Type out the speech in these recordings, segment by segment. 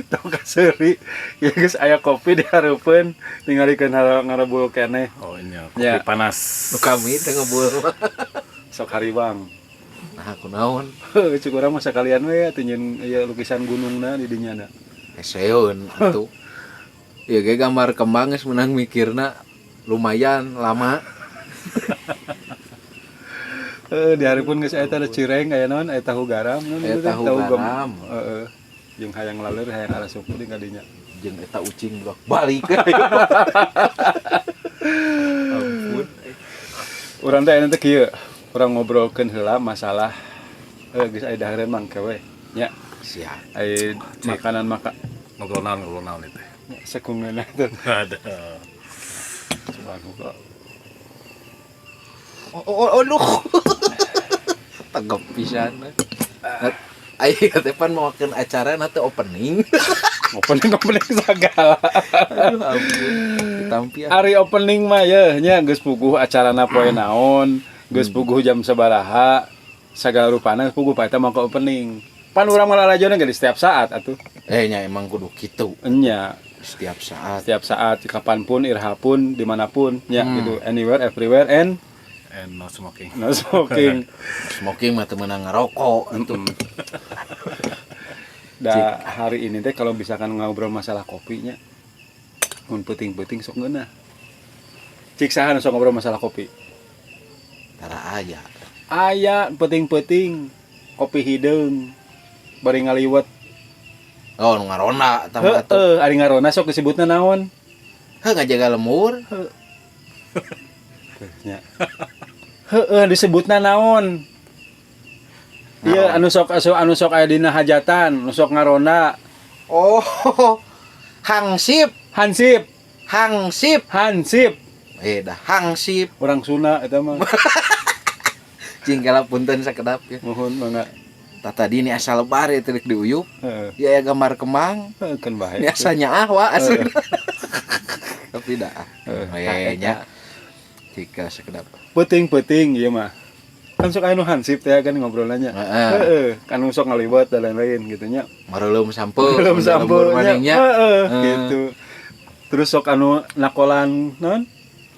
Tong kaseuri. Ya geus aya kopi di hareupeun, tingalikeun ngarebul keneh. Oh, ini kopi Ya. panas. Nu kami teh ngebul mah. Sok hariwang. Nah, kunaon? Heuh, cek urang mah sakalian we atuh nyeun ieu lukisan gunungna di dinya na. Heseun atuh. Ieu ge gambar kembang geus meunang mikirna lumayan lama. Heeh, di hareupeun geus aya teh ada cireng, aya naon, aya tahu garam, naon Aya itu teh? tahu garam. Heeh. Jeung hayang laleur, hayang arasup di ka dinya. Jeung eta ucing bolak balik. Ampun. Urang teh ayeuna teh kieu, urang ngobrolkeun heula masalah geus aya dahareun mangke we nya. Siap. Aya makanan maka Ngobrol naon itu? Sekungeuna teh. Ada. Subhanallah. Oh, oh, aduh. Tegep pisan. Nah, ayo teh pan mawakeun acara na teh opening. Opening opening segala. Aduh, ampun. Ditampi ah. Ari opening mah ye nya geus puguh acarana poe naon, geus puguh jam sabaraha, sagala rupana geus puguh, pa eta mah ke opening. Pan urang mah lalajona ge di setiap saat atuh. Eh, nya emang kudu kitu Enya setiap saat. Setiap saat, kapanpun, irahapun, dimanapun, nya gitu, anywhere, everywhere, and And no smoking. No smoking. Smoking mah teu meunang ngarokok atuh. Da hari ini teh kalau misalkan ngobrol masalah kopinya, mun peuting-peuting sok ngeunah. Cik saha nu sok ngobrol masalah kopi? Tara aya. Aya peuting-peuting kopi hideung bari ngaliwet. Oh, nu ngaronda tah mah atuh. Heeh, ari ngaronda sok disebutna naon? Heuh, ngajaga lembur. Nya. Heeh, disebutna naon? Iya, anu sok aya dina hajatan, anu sok ngaronda. Oh, hangsip, Hansip, hangsip. Hansip. Eh, dah hangsip. Orang Sunda eta mah. Cing kala punten sakedap ya. Mohon mangga. Tah tadi ini asal lebar ya teh diuyup. Heeh. Ya ya gambar kembang. Heeh, kan bae. Biasanya ah wah asli. Tapi dah. Heeh. Nya. Jika sakedap. Peuting-peuting ieu mah. Kan sok aya nu hansip teh kan ngobrolnya. Heeh. Heeh, kan nu sok ngaliwet dan lain-lain gitu nya. Mareulem sampeu. Belum sampeu nya. Manehnya. Heeh, Heeh. gitu. Terus sok anu nakolan naon?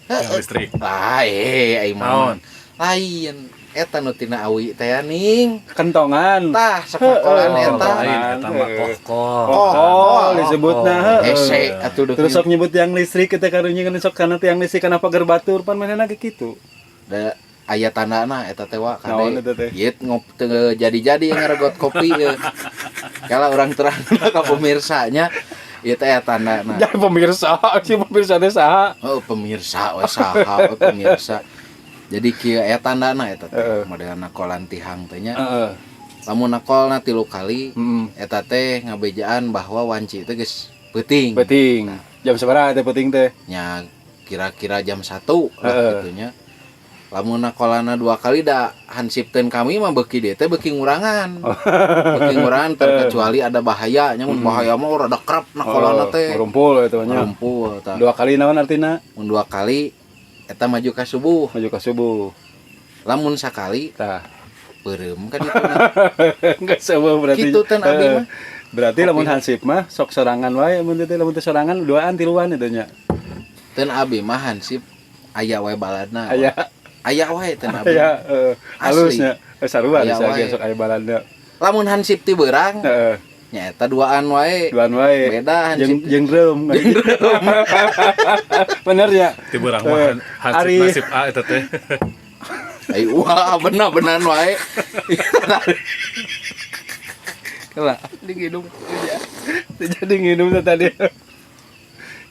Yang listrik. Ah, eh, ai Naon? mah. Lain eta nu tina awi teh ning. Kentongan. Tah, sakokolan Heeh, eta. Lain eta mah kohkol. Oh, disebutna heeh. Hese atuh deui. Terus sok nyebut yang listrik kita karunya kan sok kana tiang listrik kana pagar batur pan manehna ge kitu. Da aya tandana eta teh wa Naon kade. Eta teh? Ieu ngop teu jadi-jadi ngaregot kopi ye. Kalau orang terang ka pemirsanya ieu teh aya tandana. Jangan pemirsa, si pemirsa teh saha? Oh, pemirsa we saha we pemirsa. Jadi kieu aya tandana eta teh modelna nakolan tihang teh nya. Lamun nakolna tilu kali eta teh ngabejaan bahwa wanci teh geus peuting. Peuting. Jam sabaraha teh peuting teh? Nya kira-kira jam 1 lah gitu nya. Lamun nakolana dua kali da hansipteun kami mah beuki dieu teh beuki ngurangan. Beuki ngurangan terkecuali ada bahaya nya, mun bahaya mah rada kerap nakolana Oh, teh. ngurumpul eta nya. Ngurumpul tah. Dua kali naon artina? Mun dua kali eta maju ka subuh. Maju ka subuh. Lamun sakali Tah. peureum kan itu. Enggak sebuah berarti. Kitu teh abi mah. Berarti lamun hansip mah sok sorangan wae, mun teh lamun teh sorangan duaan tiluan itu nya. Teu, abi mah hansip aya wae baladna. Aya. Aya wae teu abi. Aya heeh. Asli. Halusnya. Eh, sarua Aya bisa wae. ge sok aya baladna. Lamun hansip ti beurang nya eta duaan wae. Duaan wae. Beda Jeung hansip. jeung reum. Bener ya? Ti beurang mah hansip nasib A eta teh. Ai wah bener-bener wae. Kela diginum. Jadi nginum teh tadi.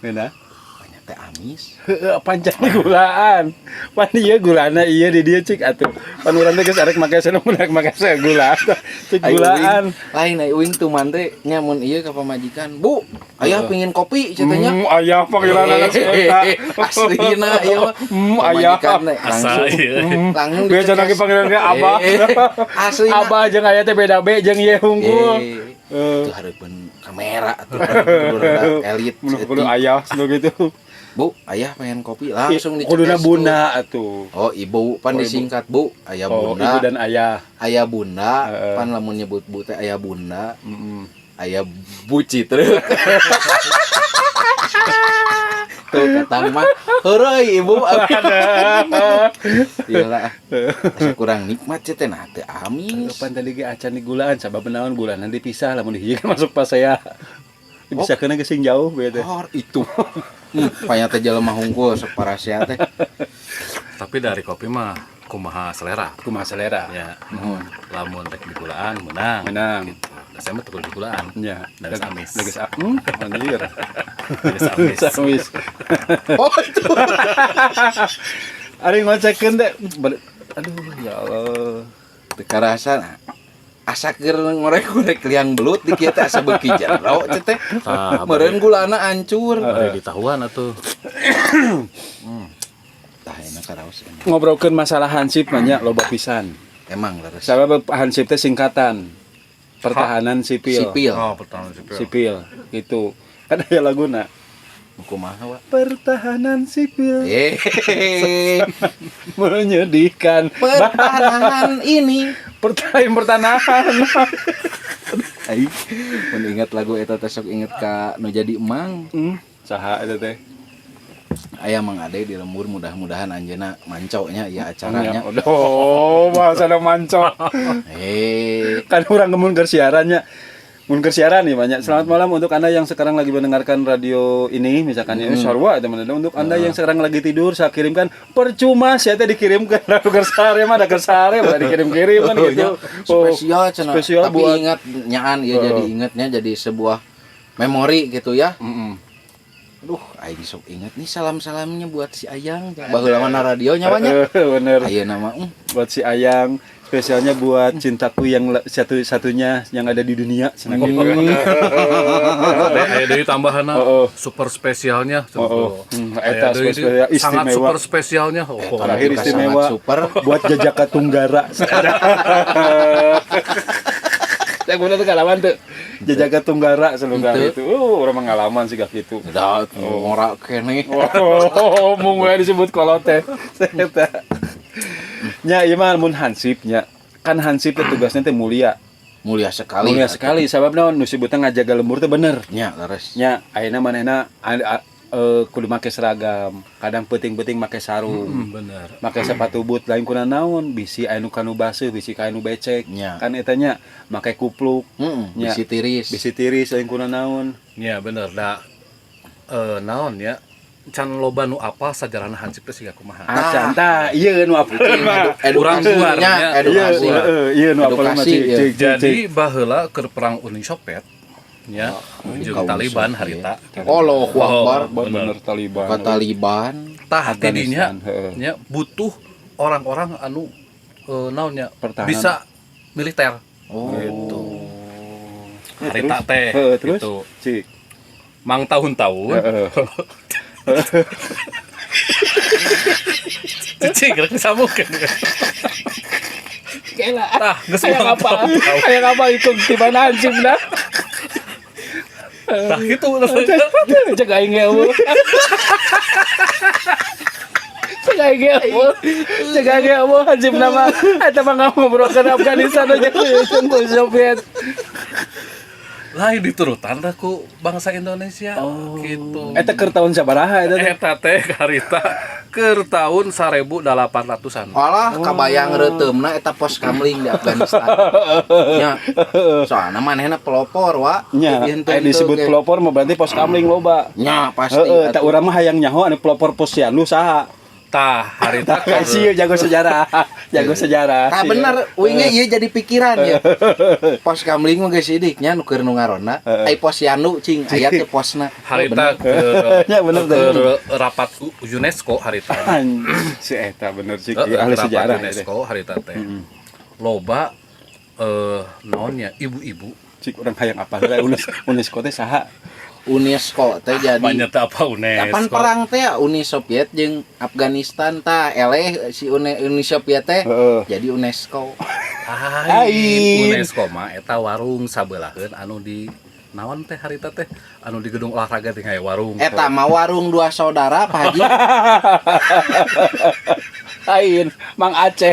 Ngeunah. Banyak teh amis. Heeh, panjang gulaan. Pan ieu gulana ieu di dieu cik atuh. Pan urang teh geus arek make sana mun arek make gula. Cik Ai gulaan. uing, lain ai uing tuh mante nya mun ieu ka pamajikan. Bu, ayah pingin kopi cenah. Ayah panggilan anak eta. Aslina ieu mah. Ayah. Pamajikan teh Asa langsung ieu. langsung Biasa lagi dicekes. panggilan ge abah. Aslina. Abah jeung aya teh beda B jeung ieu hungkul. Eh, itu hareupeun kamera atuh kudu rada elit. Mun kudu ayah nu gitu. Bu, ayah pengen kopi langsung dicekes. Kuduna tuh. bunda atuh. Oh, ibu pan Oh, ibu. disingkat Bu, ayah Oh, bunda. ibu dan ayah. Ayah bunda, Heeh. pan lamun nyebut bu teh ayah bunda. Heeh. Aya buci truk. Tuh katang mah heureuy ibu. Iyalah. Asa kurang nikmat teh nah teu amis. Kapan tadi ge acan di gulaan sabab naon gulana dipisah lamun dihiji kan masuk pasea. Bisa kena gesing jauh beda. Oh, itu. Panya teh jelema hungkul sok parasea teh. Tapi dari kopi mah kumaha selera. Kumaha selera. Ya, Nuhun. lamun rek digulaan menang. Menang. Gitu. Da saya mah teu kudu digulaan. Ya, Dari amis. Dari anjir. Dari amis. Amis. Oh, itu. Ari ngocekeun teh. Aduh, ya Allah. Teu karasa nah. Asa keur ngorek-ngorek liang belut di kieu teh asa beuki jero teh teh. Tah, Meureun gulana hancur. bari ditahuan atuh. Tah enak karaos emang. Ngobrolkeun masalah hansip mah nya loba pisan. Emang leres. Sabab hansip teh singkatan pertahanan sipil. Sipil. Oh, pertahanan sipil. Sipil gitu. Kan aya laguna. Kumaha wa? Pertahanan sipil Eh. menyedihkan. Pertahanan ini. Pertahanan pertanahan. Aing mun ingat lagu eta teh sok inget ka nu jadi emang. Saha eta teh? Aya Mang Ade di lembur mudah-mudahan anjeunna mancoknya ya acaranya. Oh, bahasa manco. Eh, Kan urang mun keur siarannya. Mun keur siaran nih banyak. Selamat malam untuk Anda yang sekarang lagi mendengarkan radio ini misalkan ya sarua teman-teman. Untuk Anda yang sekarang lagi tidur saya kirimkan percuma saya teh dikirimkan radio keur sare mah da keur sare mah dikirim-kirim kan gitu. Oh, spesial cenah. spesial Tapi buat ingat nyaan ya jadi ingatnya jadi sebuah memori gitu ya. Aduh, aing sok inget nih salam-salamnya buat si Ayang. Baheula mah na radio nyawanya. Bener. Ayeuna mah Buat si Ayang, spesialnya buat cintaku yang satu-satunya yang ada di dunia. Senang gitu. Aya deui tambahanna Oh, oh. super spesialnya. Oh, oh. Aya Eta deui spesial, sangat istimewa. super spesialnya. Oh, Terakhir Sangat istimewa super. buat Jajaka Tunggara. Saya bener pengalaman tuh. Jajaka Tunggara selalu Itu. itu. Orang pengalaman sih gak gitu. Da ngorak keneh. Oh, mung we disebut kolot teh. Eta. Nya ieu mah mun hansip nya. Kan hansip teh tugasnya teh mulia. Mulia sekali. Mulia sekali sabab naon nu disebutna ngajaga lembur teh bener. Nya leres. Nya ayeuna manehna kudu make seragam, kadang peuting-peuting make sarung. Bener. Make sepatu boot lain kuna naon, bisi anu kanu baseuh, bisi ka anu becek. Nya. Kan eta nya make kupluk, Heeh, Nya. bisi tiris. Bisi tiris lain kuna naon. Ya bener da naon ya can loba nu apa sajarahna hansip teh siga kumaha. Acan tah ieu nu apal mah. Urang Edukasi luar, nya, nya. Iya, edukasi. heeh, ieu nu apal mah Edukasi, cik iya. cik cik. Jadi Cik. baheula keur perang Uni Soviet nya jeung Kaum Taliban Soviet. harita. Allahu Akbar. Oh, Bener Taliban. Ke Taliban. Tah tidinya Afghanistan, heeh. nya butuh orang-orang anu naon nya Pertahanan. bisa militer. Oh. Gitu. Harita teh Heeh, terus gitu. cik. Mang tahun-tahun Heeh. Cicing rek disambungkeun. Kela. Tah, geus Hayang mang apa? tahun-tahun. Hayang apa ikut tiba hansip dah. Tah gitu. Cek aing ge eueuh. Cek aing ge eueuh. Cek aing ge eueuh hansip nama eta mah ngobrolkeun Afghanistan aja jeung Soviet. Lain diturutan dah ku bangsa Indonesia gitu. Eta keur tahun sabaraha eta teh? Eta teh harita keur tahun 1800-an. Alah, kabayang reuteumna eta pos kamling di Afghanistan. Nya. Soalna manehna pelopor, wa. Nya, Henteu- aya disebut henteu ge. pelopor mah berarti pos kamling loba. Nya, pasti. Heeh, tak atuh. urang mah hayang nyaho anu pelopor posyandu saha. Tah harita Tah sih jago sejarah, jago sejarah. Tah sih. bener, uingnya ieu jadi pikiran ya. Pos kamling mah geus sidik nya nu keur nu ngarona. Ai posyandu cing aya teh posna. harita ke Ya, bener, ke bener. rapat UNESCO harita. Si eta bener sih, Heeh, ahli rapat sejarah eta. UNESCO harita teh. Loba naonnya ibu-ibu Cik urang hayang apa heula UNESCO teh saha? UNESCO teh jadi banyak teh apa UNESCO. Kapan perang teh ya, Uni Soviet jeung Afghanistan tah eleh si Uni Soviet teh Heeh. jadi UNESCO. Ain. UNESCO mah eta warung sabeullaheun anu di naon teh harita teh anu di gedung olahraga teh aya warung. Eta mah warung dua saudara Pak Haji. Ain, Mang Aceh.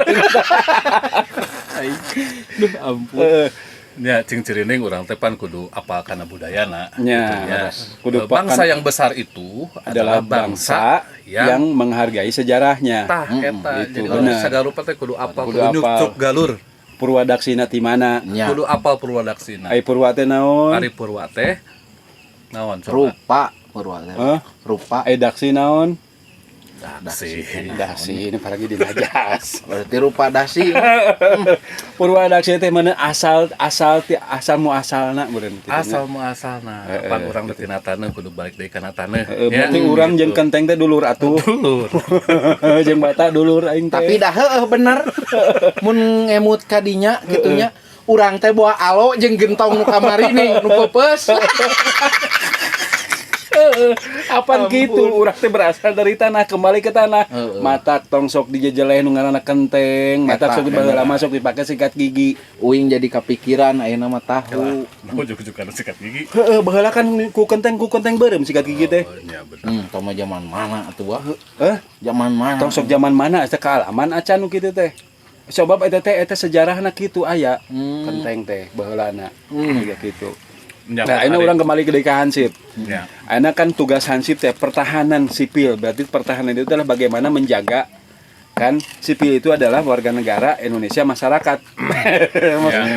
Duh ampun. Heeh. Ya, cing cirining urang teh pan kudu apal kana budayana. Nya, gitu ya. Kudu Bangsa pakan yang besar itu adalah bangsa yang menghargai sejarahnya. Tah eta. Gitu, Jadi urang bener. sagarupa teh kudu apal, Kudu kudu apal. nyukcruk galur, Purwadaksina ti mana? Nya. Kudu apal purwadaksina. Ai purwa teh naon? Ari purwa teh naon coba? Rupa purwa teh. Hah? Rupa. Ai daksi naon? Daksi. Dasi ini paragi dinajas. Berarti rupa dasi. Purwadaksi teh mana asal asal ti asal muasalna meureun kitu nya. Asal muasalna, pan urang teh tina taneuh kudu balik deui kana taneuh. Heeh, Ya, berarti urang jeung gitu. kenteng teh dulur atuh. Dulur. Jeung bata dulur aing teh. Tapi dah heueuh bener. Mun ngemut ka dinya kitu nya. Urang teh bawa alo jeung gentong nu kamari nih, nu peupeus. Apan gitu urang teh berasal dari tanah kembali ke tanah. Heeh. Matak tong sok dijejeleh nu ngaranna kenteng, matak Eta, sok dibaheula mah sok dipake sikat gigi. Uing jadi kepikiran ayeuna mah tahu. Nah, ujug-ujug kana sikat gigi. Heeh, baheula kan ku kenteng beureum sikat gigi teh. Oh, iya bener. Tong mah zaman mana atuh wah? Eh, Zaman mana? tong sok zaman mana asa kaalaman acan nu kitu teh. Sebab eta teh eta sejarahna kitu aya. Kenteng teh baheulana. Jiga kitu. Ya, Nah, ini orang kembali ke deui ka Hansip. Ya. Ayeuna kan tugas Hansip teh pertahanan sipil. Berarti pertahanan itu adalah bagaimana menjaga, kan sipil itu adalah warga negara Indonesia, masyarakat.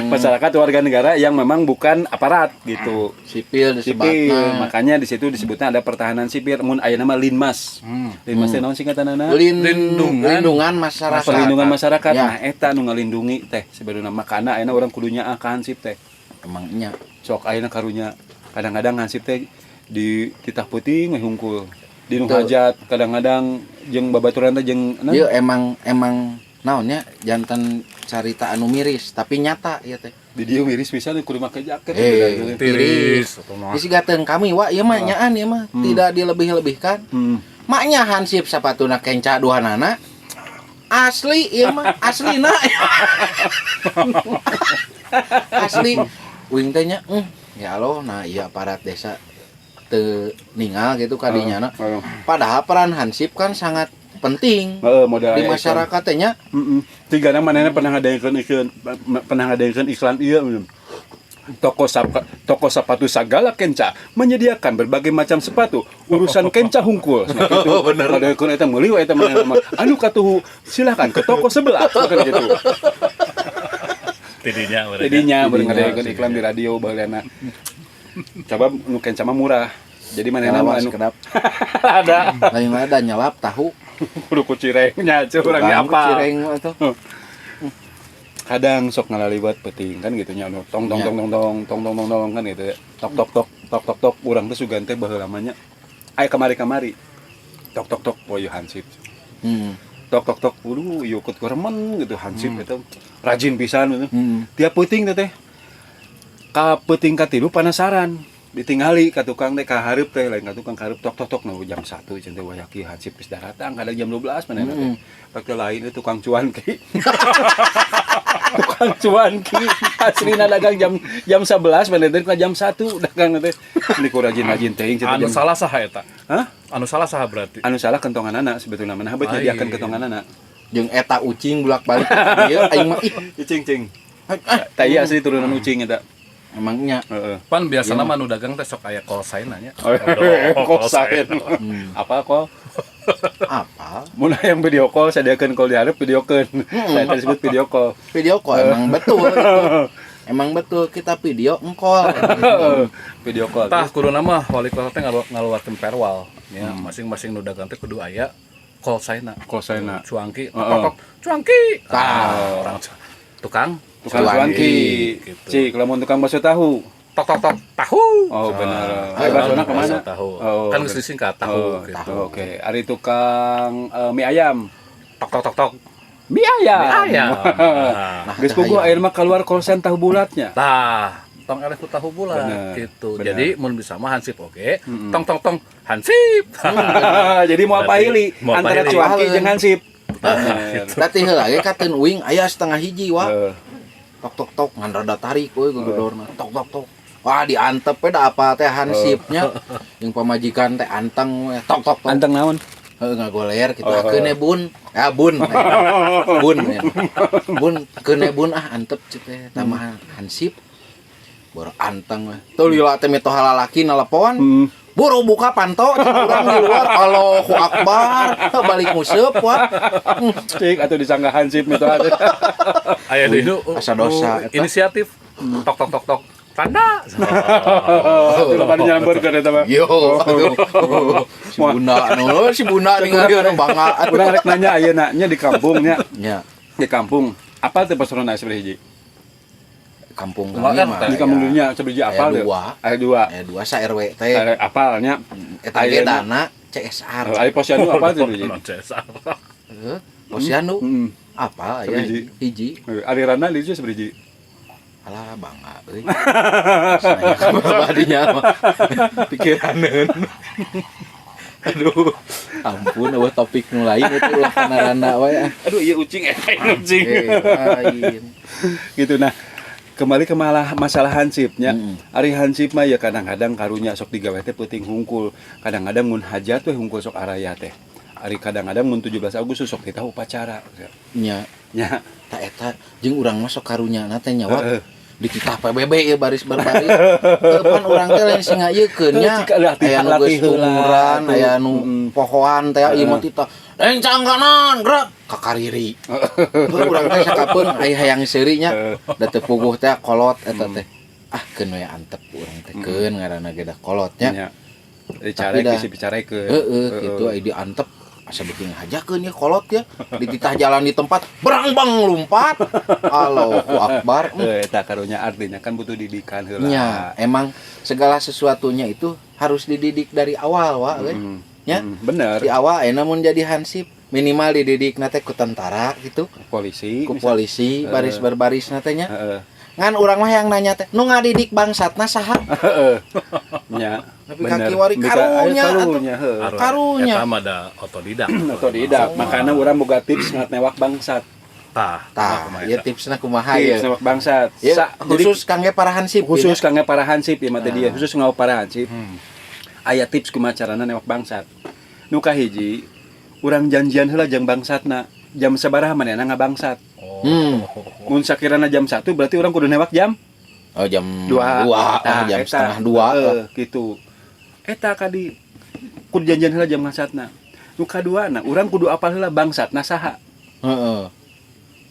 Masyarakat warga negara yang memang bukan aparat gitu. Sipil Sipil. disebutna. Makanya di situ disebutnya ada pertahanan sipil. Mun ayeuna mah Linmas. Linmas teh naon singkatanana? Lindungan. Lindungan masyarakat. Perlindungan masyarakat. Ya. Nah, eta nu ngalindungi teh sebenarnya, makana ayeuna urang kudunya ka Hansip teh. Emang nya. Sok ayeuna karunya kadang-kadang hansip teh di titah peuting we hungkul di nu Betul. hajat, kadang-kadang jeung babaturan teh jeung naon? Ieu emang emang naonnya janten carita anu miris tapi nyata ieu teh. Di dieu miris pisan, kudu make jaket. Eh, Tiris atau mah. Bisi gateun kami wa ieu mah nyaan ieu mah tidak dilebih-lebihkan. Maknya hansip sapatuna kenca duanana. Asli ieu mah, aslina. Asli uing teh nya, ya Allah, nah iya aparat desa teu ningal gitu kadinya na. Heeh. Padahal peran hansip kan sangat penting Heeh, modal di aya iklan. masyarakat teh nya. Heeh. Tigana manehna pernah ngadaekeun iklan, pernah ngadaekeun iklan ieu. Toko sepatu Sagala Kenca menyediakan berbagai macam sepatu, urusan kenca hungkul. Nah, gitu. Bener. Ngadaekeun eta meuli we eta manehna mah. Anu katuhu silakan ke toko sebelah kan gitu. Tidinya mereka. Jadinya baru Tidinya, ngadaekeun iklan di radio baheulana. Coba nu kenca mah murah. Jadi manehna mah Lawas anu kedap. Ada Lain ada nyelap tahu. Kudu ku cirengnya curang Tukang apa. Cireng mah tuh. Kadang sok ngalaliwat peuting kan gitu nya, anu tong tong Ya. tong tong tong tong tong tong tong kan gitu ya. Tok tok tok tok tok tok, urang teh sugan teh baheula mah nya. Aya kamari-kamari. Tok tok tok, oh ieu hansip. Tok tok tok, waduh ieu kut remen gitu hansip eta rajin pisan gitu. Tiap peuting teh teh. Ka peuting katilu penasaran. Ditingali ka tukang teh, ka hareup teh, lain ka tukang, ka hareup, tok tok tok, nah jam 1 cenah teh wayah kieu hansip geus daratang, kadang jam 12 manehna teh. Pake lain itu tukang cuanki. Tukang cuanki aslina dagang jam jam 11 manehna teh ka jam 1 dagang teh. Ini ku rajin-rajin teuing cenah Anu jam. salah saha eta? Hah? Anu salah saha berarti? Anu salah kentonganana sebetulnya, mana bet Lain. nyadiakeun kentonganana. Jeung eta ucing bolak-balik ka dieu aing mah ih. Ucing cing. Ah, Tah iya asli turunan ucing eta. Emangnya. Heeh. Pan biasana mah nu dagang teh sok aya call sign nya. Call sign. Apa call? Apa? Mun yang video call sadiakeun call di hareup videokeun. Saya teh disebut video call. Video call emang betul itu. Emang betul kita video engkol. Video call. Tah kudu mah wali kota teh ngaluarkeun perwal ya, masing-masing nu dagang teh kudu aya call sign. Call sign. Cuangki, tok Heeh. tok, cuangki. Tah. Ah, orang tukang Tukang cuanki. Gitu. Cik, lamun tukang bakso tahu. Tok tok tok tahu. Oh, benar. Ah, Eh, baksona kemana? bakso tahu. Oh, kan geus disingkat tahu Oh, gitu. oke. Ari tukang mie ayam. Tok tok tok tok. Mie ayam. Mie ayam. Nah, Nah, Geus puguh ayeuna mah keluar call sign tahu bulatnya. Tah, tong eleh ku tahu bulat Bener, gitu. bener. Jadi mun bisa mah hansip oke. Tong tong tong hansip. Jadi mau apa Berarti hili mau apa antara hili. cuanki jeung hansip. Berarti heula ge kateun uing aya setengah hiji wa. Heeh. Tok tok tok ngan rada tarik euy gegedorna. Tok tok tok. Wah diantep we da apa teh hansipnya. Jeung pamajikan teh anteng we. Tok tok tok. Anteng naon? Heuh ngagoler kitu. Oh. Ah keun bun. Ya bun. Bun. Ya. Bun keun bun ah antep cek teh tamah hansip. Boro anteng we. Tuh lila teh mitoha lalaki nelepon. Buru buka panto, cek urang di luar. Allahu Akbar. Balik nguseup wah. Cik atau disangka hansip mitoha. Aya di nu Asa dosa, eta. Inisiatif tok tok tok tok tanda. Itu lapan nyamperkeun eta mah. Yo, aduh. Si bunda nu, si bunda ningali bangga. Urang rek nanya ayeuna nya di kampungnya, Nya, di kampung. Apal teh pos ronda sabaraha hiji? Kampung Kumaha kami mah. kan, Di kampung dunia sabaraha hiji Aya apal teh? dua. Aya dua. Aya dua sa RW teh. Aya apalnya. Eta ge Ayeuna. dana CSR. Aya posyandu apal teh hiji? Non CSR. Heuh, posyandu Heeh. apa aya Sabiji. hiji. Aliranna di dieu sabaraha hiji? Alah bangga euy. Saya badinya mah pikiraneun. Aduh, ampun eueuh topik nu lain itu ulah kana randa wae ah. Aduh, iya ucing eta ucing. Eh, lain. Gitu nah. Kembali ke malah masalah hansipnya. Ari hansip mah ya kadang-kadang karunya sok digawe teh peuting hungkul. Kadang-kadang mun hajat we hungkul sok araya teh. Ari kadang-kadang mun 17 Agustus sok kita upacara. Nya, Nya. ta eta jeung urang mah sok karunya na teh nyawa. Heeh. Dititah PBB ya baris berbaris. Teu pan urang teh lain sing ngayekeun nya. Cik, latih- Aya nu geus latih heula, umuran, tuh. aya nu pohoan teh ieu mah titah. Lencang kanan, gerak kakariri. Heuh urang teh sakapeung aya hayang seuri nya. Da teu puguh teh kolot eta teh. Ah keun we antep urang teh keun ngaranna ge da kolot nya. Nya. Dicarek dah- bisi bicarekeun. Heeh kitu aya diantep asa beuki ngahajakeun ya kolot ya. Dititah jalan di tempat berangbang lumpat. Allahu Akbar. Eh, eta karunya artinya kan butuh didikan heula. Nya, emang segala sesuatunya itu harus dididik dari awal, wa euy. Nya. Bener. Di awal namun jadi hansip minimal dididik teh ku tentara gitu, Polisi. ku polisi baris berbaris teh nya. Heeh. Ngan urang mah yang nanya teh, nu ngadidik bangsatna saha? Heeh. Nya. Nepi ka kiwari karunya Aya atuh. karunya heuh. Karunya. Eta mah da otodidak. Otodidak, makana urang boga tips newak bangsat. Tah, Tah, kumaha ieu eta? tipsna kumaha ieu? Tips newak bangsat. Ieu Jadi khusus kangge para hansip. khusus kangge para hansip ya mah teh dia, Ah. khusus ngau para hansip. Aya tips kumaha carana newak bangsat. Nu kahiji, urang janjian heula jeung bangsatna. Jam sabaraha manehna ngabangsat. Oh. Mun sakirana jam 1 berarti urang kudu newak jam Oh, jam 2. 2, oh, jam setengah dua. Heeh, gitu. Eta kadi kudu janjian heula jam bangsatna. Nu kaduana urang kudu apal heula bangsatna saha. Heeh.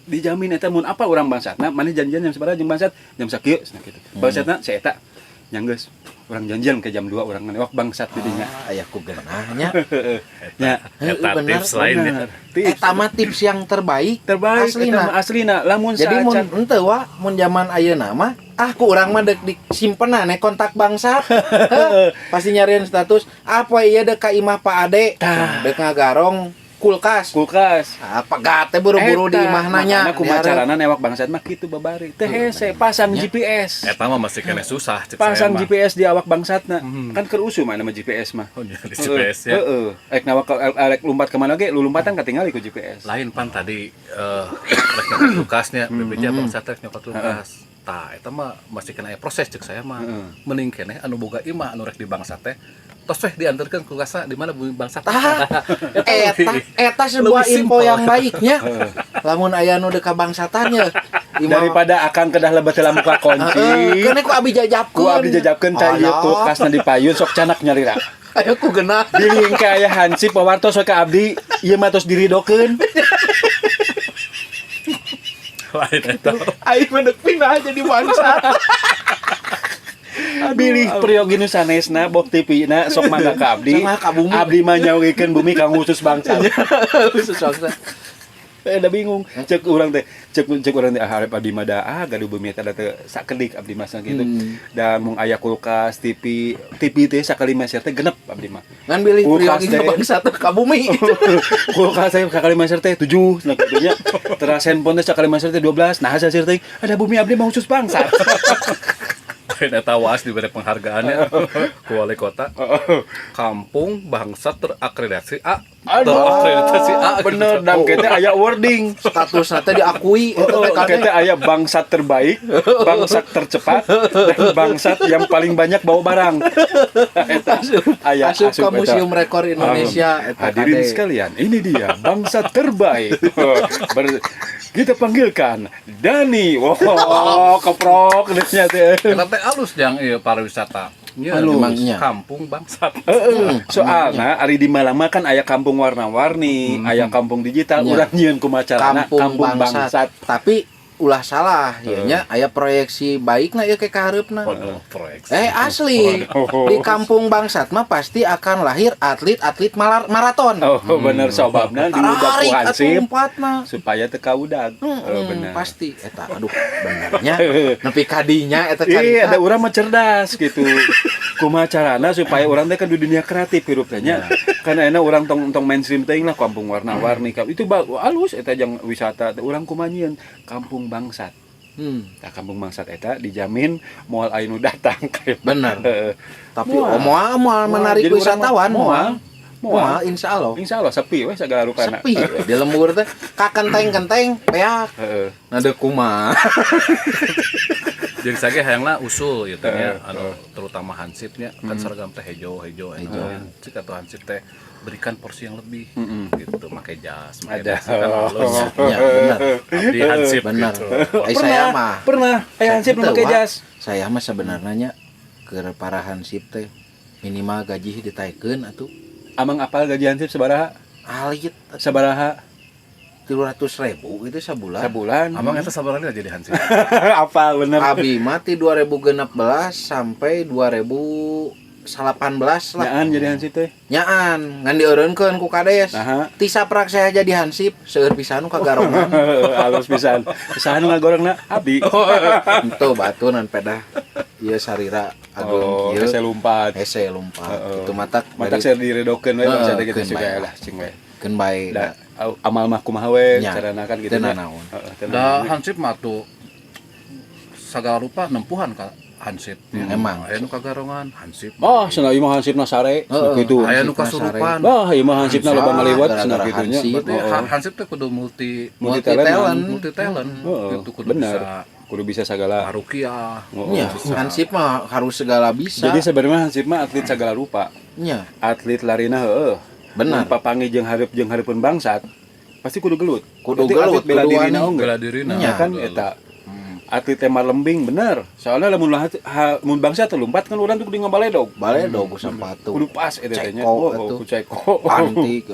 Dijamin eta mun apa urang bangsatna, maneh janjian jam sabaraha jeung bangsat? Jam sakieu cenah kitu. Bangsatna si eta. Nya geus, urang janjian ke jam 2 urang newak bangsat di dinya. Ah, aya ku geunah nya. Nya, Eta Bener, tips lain ya. bener. Tips Eta mah tips yang terbaik terbaik aslina. eta mah aslina. Lamun Jadi mun saacan henteu wa, mun zaman ayeuna mah ah ku urang mah deuk disimpenan kontak bangsat. Heuh, pasti nyariin status apa ieu deuk ka imah Pak Ade. Tah. Deuk ngagarong kulkas. Kulkas. Ah, pegat teh buru-buru di Eta, imah nanya. makana kumaha carana newak bangsat mah kitu babari. Teh hese pasang GPS. Eta mah masih keneh susah cek saya Pasang mah. GPS di awak bangsatna. Kan keur usum mana mah GPS mah. Oh, di GPS ya. Heeh. Rek nawak rek lumpat ke mana ge, lu lompatan katingali ku GPS. Lain pan tadi rek nyokot kulkasnya, BPJ bangsat rek nyokot kulkas. Tah, eta mah masih kena aya proses cek saya mah. Mending keneh anu boga imah anu rek di bangsat teh. Tos weh diantarkeun kulkasna di mana bumi bangsat. Tah, Eta eta eta sebuah lebih info simpel. yang baiknya. Lamun aya nu deuk ka bangsatan nya. Daripada akang kedah lebet heula muka kunci. Keun ku abi jajabkeun. Ku abdi jajabkeun ca ieu Alah. kulkasna di payun sok canak nyalira. Ayo ku geunah. Bilih ka aya hansip pawartos we ka abdi, ieu mah tos diridokeun. Lain eta. Aing mah deuk pindah jadi bangsat. Bilih priyogi nu sanesna bok TV na sok mangga ka abdi. Sama ka bumi. Abdi mah nyawikeun bumi kang khusus bangsat. Khusus bangsat. Eh, da bingung. Cek urang teh, cek cek urang teh ah, harep abdi mah da ah gaduh bumi eta da teu sakedik abdi mah gitu. Da mung aya kulkas, TV, TV teh sakali meser teh genep abdi mah. Ngan bilih Kulkas priyogi teh. bangsat ka bumi. Kulkas teh sakali meser teh 7 cenah kitu nya. Teras handphone teh sakali meser teh 12. Nah hasil teh ada bumi abdi mah khusus bangsat. Lain eta waas diberi penghargaannya ku wali kota. Kampung bangsat terakreditasi A. Aduh, Terakreditasi A. bener dan kita aya wording. Statusna teh diakui eta teh Oh, kade. kita aya bangsat terbaik, bangsat tercepat, dan bangsat yang paling banyak bawa barang. Eta aya Asup ka asup eta. Museum Rekor Indonesia eta Hadirin kade. sekalian, ini dia bangsat terbaik. Kita panggilkan Dani. Wow, keprok geusnya teh. Eta teh alus jang ieu pariwisata. Nya Alus. Emangnya. Kampung bangsat. Heeh, soalna ari di Malang mah kan aya kampung warna-warni, aya kampung digital, Nya. urang nyieun kumaha carana Kampung bangsat. Tapi ulah salah ya nya, aya proyeksi baikna ieu ke kahareupna. Waduh, proyeksi. Eh, asli. Di kampung bangsat mah pasti akan lahir atlet-atlet maraton. Oh, bener, sobabna diudag ku Tarik atuh hansip lompatna. Supaya teu kaudag. Oh, bener. Pasti eta, aduh, benernya nepi kadinya eta Iya, carita. ada orang mah cerdas gitu. Kumaha carana supaya orang teh kan di dunia kreatif hirup teh nya. Kan ayeuna urang tong tong mainstream teuing lah, kampung warna-warni. Itu alus eta jang wisata teh, urang kumaha nyieun kampung bangsat. Tah, kampung bangsat eta dijamin moal aya nu datang kayak Bener. Heeh. Tapi Moal. oh, moal moal menarik Jadi urang mah wisatawan, moal. moal. Moal. Moal insya Allah. Insya Allah sepi weh segala rupana. Sepi we di lembur teh, kakenteng-kenteng beak. Heeh. Nah, deuk kumaha. Jadi saya hayangna usul gitu nya, anu terutama hansipnya kan seragam teh hejo-hejo Hejo. Cik atau hansip teh berikan porsi yang lebih gitu, make jas, make Ada. jas kan halus. Ya, bener. Abdi hansip Bener. gitu. Eh, saya mah Pernah aya hansip nu Henteu, make Wak. jas. Saya mah sebenarnya ke para hansip teh minimal gaji ditaikeun atuh. Amang apal gaji hansip sabaraha? Alit. Sabaraha? 300 ribu itu sebulan. Sabulan. Amang eta sabaraha jadi hansip? Apal bener. Abi mati 2016 sampai 2018 lah. Nyaan jadi hansip teh. Nyaan ngan dieureunkeun ku kades. Naha? Ti saprak saya jadi hansip seueur pisan nu kagarongan. Halus pisan. Saha nu ngagorengna? Abi. Henteu, batunan pedah ieu sarira ageung Oh, kieu. hese lumpat. Hese lumpat. Heeh. Itu matak Matak saya diredokeun we bangsa teh gitu keun juga bae. Lah cing we. Keun bae. Da amal mah kumaha we Nya. carana kan gitu Teu nya. nanaon. Heeh, teu Da nanaon. hansip mah tuh sagala rupa nempuhan ka hansip. Emang. Aya nu kagarongan hansip. Oh, cenah ieu mah hansipna sare cenah Heeh. kitu. Aya nu Hansipna kasurupan. Bah, ieu mah hansipna loba Ah, ngaliwat gara-gara cenah kitu nya. hansip. Berarti Heeh. hansip teh kudu multi Multi Multi talent. talent. Multi talent Heeh, gitu, kudu bener. bisa Kudu bisa segala. marukiah. Heeh. Nya, hansip mah harus segala bisa. Jadi sebenarnya hansip mah atlet segala rupa. Nya, Atlet larina heueuh. Benar. Mun papanggih jeung hareup jeung hareupeun bangsat, pasti kudu gelut. Kudu Berarti gelut, atlet bela kudu diri wani. naon Bela diri Nya. Ya kan eta. Atlet tema lembing bener. Soalnya lamun lah mun bangsa teh lompat kan urang tuh kudu ngabaledog. Baledog ku sepatu. Kudu pas eta teh nya. Ceko Oh, atuh. ku ceko. Pantik.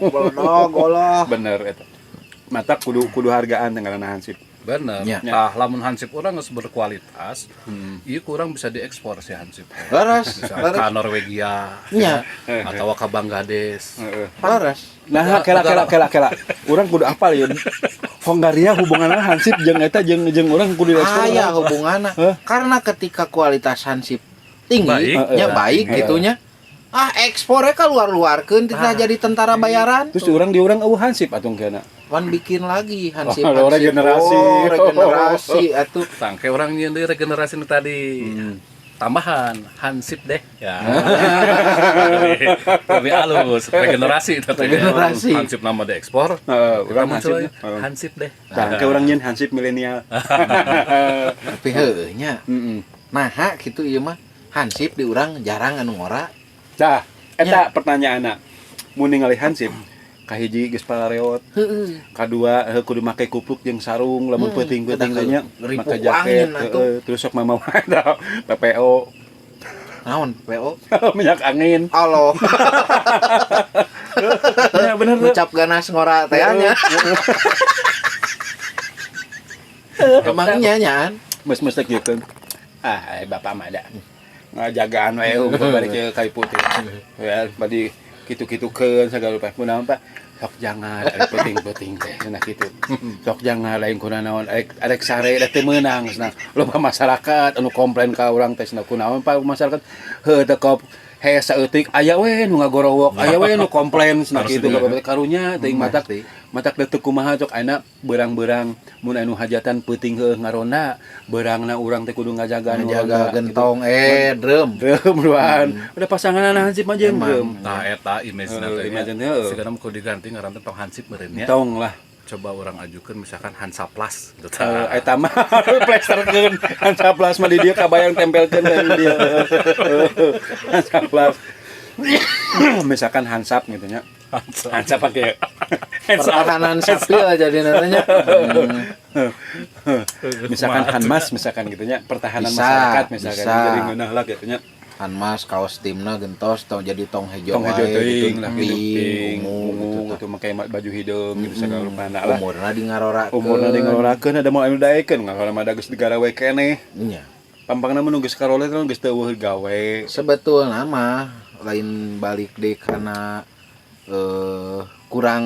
Baledog olah. Bener eta. Mata kudu kudu hargaan teh ngaranna hansip. Bener. Nya. Tah, lamun hansip urang geus berkualitas, ieu kurang bisa diekspor si hansip. Leres, Bisa leres. ke Norwegia Nya, atau ke Bangladesh. Heeh. leres. Nah, kela kela kela kela. Urang kudu apal ya. Hongaria hubunganna hansip jeung eta jeung jeung urang kudu diekspor. Aya hubunganna. Hah? Karena ketika kualitas hansip tinggi, Baik. nya Heeh. baik Heeh. gitunya. Ah, ekspornya keluar-luarkeun tidak jadi tentara bayaran. Terus urang di urang eueuh hansip atuh kena. Wan bikin lagi hansip. Oh, Hansip. regenerasi. Oh, regenerasi atuh. Tangke orang nyieun deui regenerasi nu tadi. Tambahan hansip deh. Ya. Lebih, lebih halus regenerasi itu teh. Regenerasi. Hansip nama diekspor. Heeh, Kita urang muncul hansip. lagi, hansip deh. Tah, ke urang nyieun hansip milenial. Tapi heueuh nya. Heeh. Naha gitu ieu mah hansip di urang jarang anu ngora. Tah, eta pertanyaanna. Mun ningali hansip, kahiji geus palareot, Heeh. kadua heuh kudu make kupluk jeung sarung lamun peuting-peuting Eta teh nya, ripuh make jaket, angin atuh. heeh, terus sok mamawa eta PPO Naon PO? minyak angin. Alo, Ya bener tuh. ngucap ganas ngora teh nya. Emangnya nyaan. Mes-mes teh kieu. Ah, bapak mah ada. Ngajagaan we unggul balik ke kayu putih. Ya, badi kitu-kitukeun sagala rupa. Kunaon, Pak? Sok jangan arek peuting-peuting teh cenah kitu. Sok jangan lain kunaon arek arek sare da teu meunang cenah. Loba masyarakat anu komplain ka urang teh cenah kunaon Pak masyarakat heuh teu kop hese saeutik aya we nu ngagorowok, aya we nu komplain cenah kitu ka bapak karunya teuing matak Pasti. Matak deuk kumaha cok ayeuna beurang-beurang mun anu hajatan peuting heueuh ngaronda beurangna urang teh kudu ngajaga nu Ngajaga ronda, gitu. gentong drum. Drum duaan. Udah pasangan hansip mah jeung drum. Nah, eta image na Heeh, teh nya. image na, heeh. Sigana mah kudu diganti ngaran teh tong hansip meureun nya. Tong lah. Coba orang ajukeun misalkan Hansa Plus gitu. Eh, eta mah plesterkeun Hansa Plus mah di dieu kabayang tempelkeun dari dieu. Hansa Plus. Misalkan Hansap gitu nya. Hansa. Hansap pakai Pertahanan sipil jadi namanya. Misalkan Hanmas misalkan gitu nya, pertahanan Bisa, masyarakat misalkan bisa. Jadi ngeunah lah gitu nya. Hanmas kaos timna gentos tong jadi tong hejo Tong hejo wae, teuing gitu, lah gitu, pink, pink, ungu, ungu gitu. Gitu make baju hideung gitu segala rupana lah. Umurna di ngarorakeun. Umurna di ngarorakeun ada mau anu daekeun ngarora mah da geus digarawe keneh. Nya. Pampangna mun geus karole teh geus teu euweuh gawe. Sebetulna mah lain balik deh karena kurang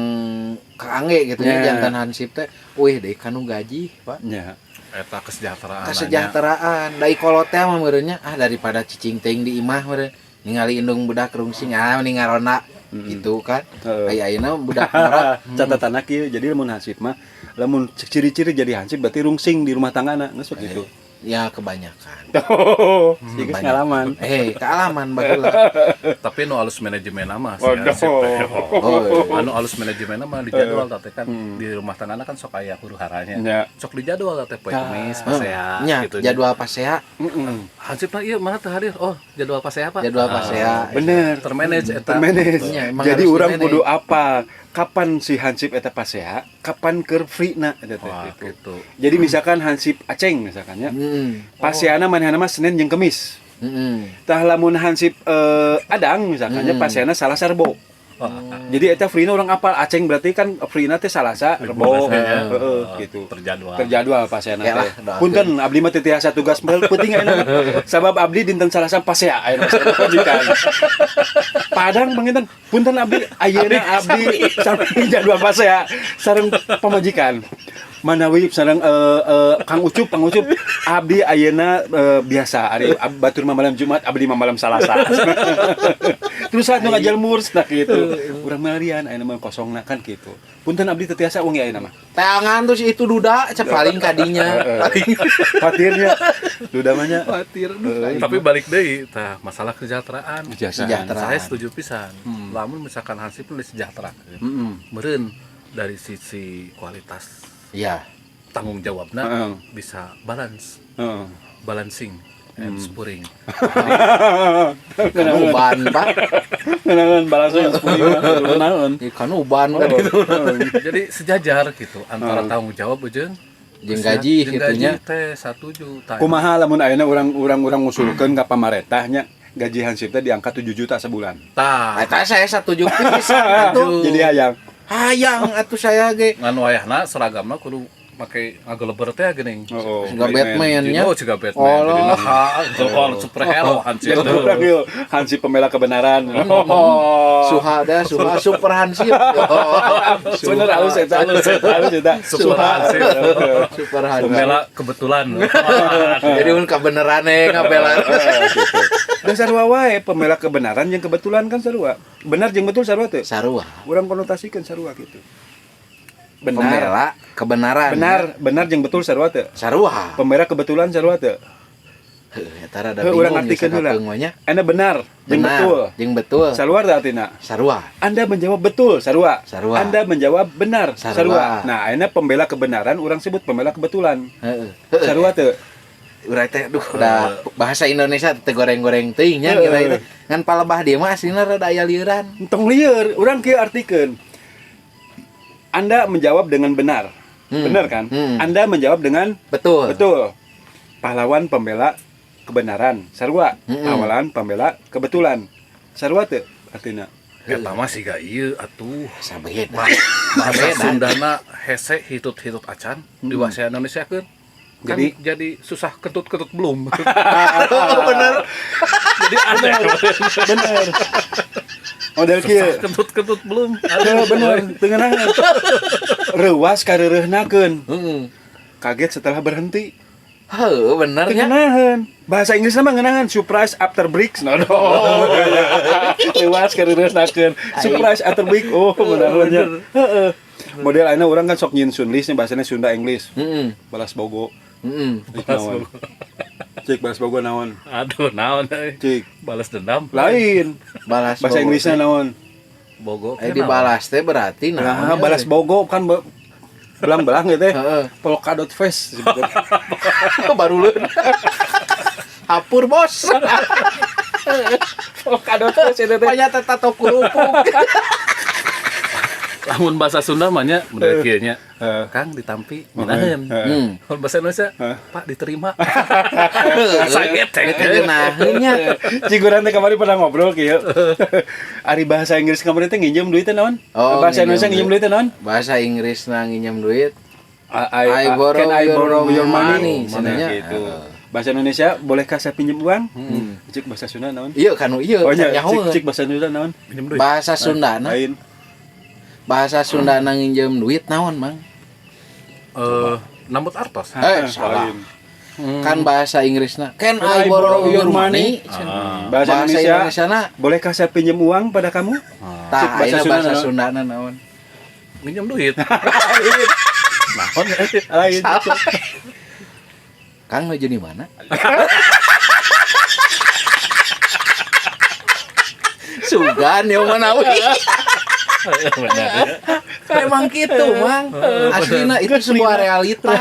kaangge gitu ya jantan hansip teh wih deh kanu gaji, Pak. Nya. Eta kesejahteraan. Kesejahteraan dai kolot teh mah meureun nya, ah daripada cicing teuing di imah meureun ningali indung budak rungsing, ah mending ngarona gitu kan. Heeh. Aya ayeuna budak ngora. Catatan kieu, jadi lamun hansip mah lamun ciri-ciri jadi hansip berarti rungsing di rumah tanggana geus gitu. Ya kebanyakan. Oh, geus Banyak. ngalaman. Kealaman baheula. Tapi nu alus manajemen mah si Waduh. hansip teh. Oh, iya. Anu alus manajemen mah di jadwal teh kan di rumah tangga kan sok aya huru haranya. Nya. Sok di jadwal teh poe Kamis pasea Nya, gitu. Jadwal pasea. Heeh. Hansipna ieu mana teh hadir? Oh, jadwal pasea, Pak. Jadwal Ah, pasea. Bener. Termanage eta. Termanage. Nya, emang Jadi harus orang di-manage. kudu apa? Kapan si hansip eta pasea? Kapan keur free na eta teh Wah, gitu. gitu. Jadi misalkan hansip Aceng misalkan ya. Paseana manehna mah Senin jeung Kemis. Tah lamun hansip Adang misalkan nya paseana Salasa Rebo. Jadi eta free-na urang apal Aceng berarti kan free-na teh Salasa Rebo. Heeh, Heeh, gitu. Terjadwal. Terjadwal paseana Ya lah, teh. doakeun. Punten abdi mah teu tiasa tugas penting ayeuna. Sabab abdi dinten Salasa pasea ayeuna majikan. Padang panginten punten abdi ayeuna abdi sareng jadwal pasea sareng pamajikan. Manawi sareng Kang Ucup, Kang Ucup abdi ayeuna biasa ari batur mah malam Jumat, abdi mah malam Salasa. Terus saat nu ngajelmur nah gitu. Urang malian ayeuna mah kosongna kan gitu. Punten abdi teu tiasa wengi ayeuna mah. Tangan terus itu duda cek paling kadinya. Paling Khawatirnya duda mah nya. khawatir. Tapi balik deui tah masalah kesejahteraan. Kesejahteraan. Saya setuju pisan. Lamun misalkan hansip nu disejahterakeun. Meureun dari sisi kualitas tanggung jawabna bisa balance, balancing and spuring. Kan uban, Pak. Kenalan balasnya yang sepuluh kenalan. Ya, kan uban kan itu. Jadi sejajar gitu antara tanggung jawab jeung Jeung gaji jeung gitu nya. gaji teh satuju tah. Kumaha lamun ayeuna urang-urang urang ngusulkeun ka pamarentah nya gaji hansip teh di angka 7 juta sebulan. Tah. Eta saya satuju pisan atuh. Jadi hayang. Hayang atuh saya ge. Ngan wayahna seragamna kudu make ngageleber teh geuning. Oh, Siga Batman nya. Oh, siga Batman. Allah. Jadi nah, oh, superhero hansip. Jadi urang ieu hansip pembela kebenaran. Oh. Suha dah, suha super hansip. Bener halus eta, halus eta, halus eta. Super hansip. Super hansip. Pembela kebetulan. Jadi mun kabeneran e ngabela. Gitu. Da sarua wae pembela kebenaran yang kebetulan kan sarua. Benar jeung betul sarua teu? Sarua. Urang konotasikan sarua gitu. Benar. Pembela kebenaran. Benar, benar jeung betul sarua teu? Sarua. Pembela kebetulan sarua teu? Heuh, eta rada Heuh, urang bingung artikeun heula. sakapeung mah nya. Anda benar jeung Benar, betul. jeung betul. Sarua teu artina? Sarua. Anda menjawab betul, sarua. Sarua. Anda menjawab benar, Sarua. sarua. Nah, ayeuna pembela kebenaran urang sebut pembela kebetulan. Heeh. Heeh. Sarua teu? Urang teh duh udah bahasa Indonesia teh goreng-goreng teuing nya kira itu. Ngan palebah dia mah aslina rada aya lieuran. Entong lieur, urang kieu artikeun. Anda menjawab dengan benar. Benar kan? Anda menjawab dengan Betul. betul. Pahlawan pembela kebenaran, sarua. Pahlawan pembela kebetulan. Sarua teu artina? Eta mah siga ieu atuh. Sabeda. Bahasa Sundana hese hitut-hitut acan di bahasa Indonesia kan. Kan jadi susah kentut-kentut belum. Bener. Jadi aneh. Bener. Model kieu. Susah kentut-kentut belum. Aduh, bener, teu ngeunaheun. Reuwas kareureunahkeun. Heeh. Kaget setelah berhenti. Heuh, bener Teu nya. ngeunaheun. Bahasa Inggrisna mah ngeunaheun surprise after breaks. No, no. Reuwas kareureunahkeun. Surprise after break. Oh, bener nya. Heeh. Model ayeuna urang kan sok nyieun Sunlis nya bahasana Sunda Inggris. Heeh. Balas Bogo. Heeh. Cik naon. Cik balas Bogo naon. Aduh, naon euy. Cik. Balas dendam. Lain. Balas Bahasa Bogo Inggrisna teh. naon? Bogo. Eh dibalas teh berarti naon? Nah, balas Bogo kan belang-belang gitu ya. Heeh. Polkadot face sebetulnya. Baru leun. Hapur bos. Polkadot face itu teh. Banyak tato kerupuk. Lamun bahasa Sunda mah nya mun kieu nya. Kang ditampi ngeunaheun. Lamun bahasa Indonesia, Pak diterima. Sakit teh. Ngeunaheun nya. Cik urang teh kamari pernah ngobrol kieu. Ari bahasa Inggris kamari teh nginjem duit teh naon? Oh, Bahasa Indonesia nginjem duit teh naon? Bahasa Inggris na nginjem duit. I I borrow can I your borrow your money? money, Cenah cenahnya. gitu. Bahasa Indonesia, bolehkah saya pinjam uang? Cik bahasa Sunda naon? Iya kan ieu Oh nya, nyaho. cik, cik bahasa Sunda naon? Minjem duit. Bahasa Sunda na. Lain. Bahasa Sunda na nginjem duit naon, Mang? Nambut artos. Salah. Lain. Kan bahasa Inggrisna can Can I borrow your money? Bahasa Bahasa Indonesia, Indonesia na bolehkah saya pinjam uang pada kamu? tah Cik, bahasa ayeuna Sunda bahasa naon? Sunda na naon? Minjem duit. Naon ya? Lain. Kang nuju di mana? Sugan ya mana we. Benar. Emang gitu, Mang. Aslina itu sebuah realita.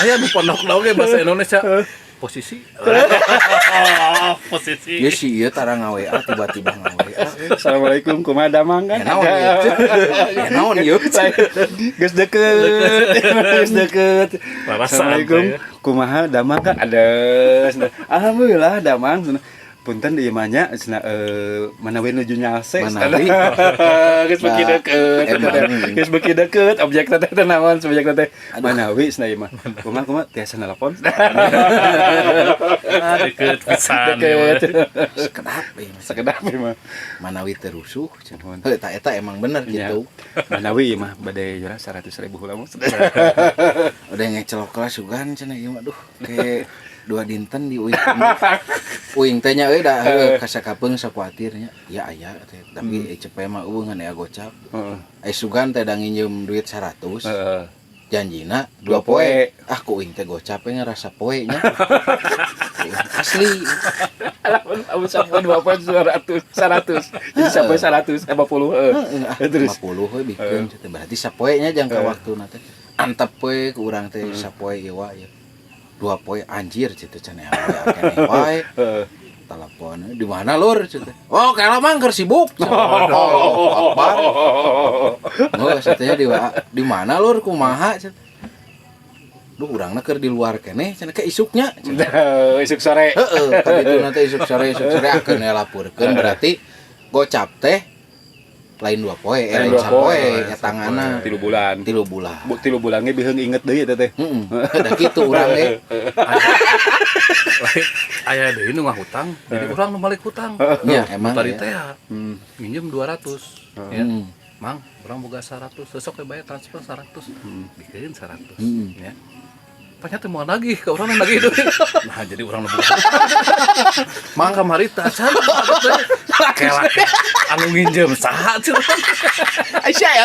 Aya di pondok oge bahasa Indonesia. Posisi. Posisi. Ya sih, ieu tara nga-WA tiba-tiba nga-WA. Assalamualaikum, kumaha damang kan? Ya naon ieu? Ya naon ieu? Geus deket, geus deket. Rarasaan Assalamualaikum, teh ya. kumaha damang kan? Ada. Alhamdulillah damang. Punten ieu mah nya cenah manawi nuju nyalse. Manawi. Geus beuki Nah, deket. emang. Geus beuki deket objek teh teh naon subjek teh. Manawi cenah ieu mah. Kumaha kumaha tiasa nelpon. Ah, deket pisan. Deket. Sekedap ieu mah. Sekedap ieu mah. Manawi teu rusuh. Heuh, eta eta emang bener Nya. gitu. Manawi ieu mah bade jurah 100 ribu heula mah. Udah ngecelok kelas sugan cenah ieu mah duh ke dua dinten di uing. Uing teh nya euy da heuh kasakapeung sakuatir nya. Ya aya teh tapi ECP mah eueuh ngan aya gocap. Heeh. Ai sugan teh da nginjem duit 100. Heeh. Janjina Dua dua poe. poe. Ah ku uing teh gocap we ngerasa poe nya. Asli. Lamun lamun sampai 2 poe 200 100. Jadi sampai 100 50 heeh. Heeh, ah, Terus 50 we bikeun teh berarti sapoe nya jangka waktuna teh. Antep we ku urang teh sapoe ieu wa ieu. Dua poe anjir citu cenah wae wae. Heeh. Telepon di mana lur citu. Oh, kela mang keur sibuk. Oh, Akbar. Oh, satenya di WA, di mana lur kumaha cenah. Duh urangna keur di luar keneh cenah ke isuknya cenah. Isuk sore. Heeh, tadi itu nanti isuk sore akeun we laporkeun berarti gocap teh lain dua poe, Lain lain dua sapoe poe. ya tangana 3 bulan. 3 bulan. Bu 3 bulan ge biheung inget deui eta teh. Heeh. Da kitu urang ge. Lain aya deui nu ngahutang, jadi urang nu balik hutang. Nya emang Tadi ya. teh ya, nginjem 200. Ya. Hmm. Mang, urang boga 100, sesok we bayar transfer 100. Bikeun 100. Ya. Ternyata mau nagih ke orang nagih duit. Nah, jadi urang nu boga. Mang kamari teh acan. Kela anu nginjem saha cenah. Aisyah ya.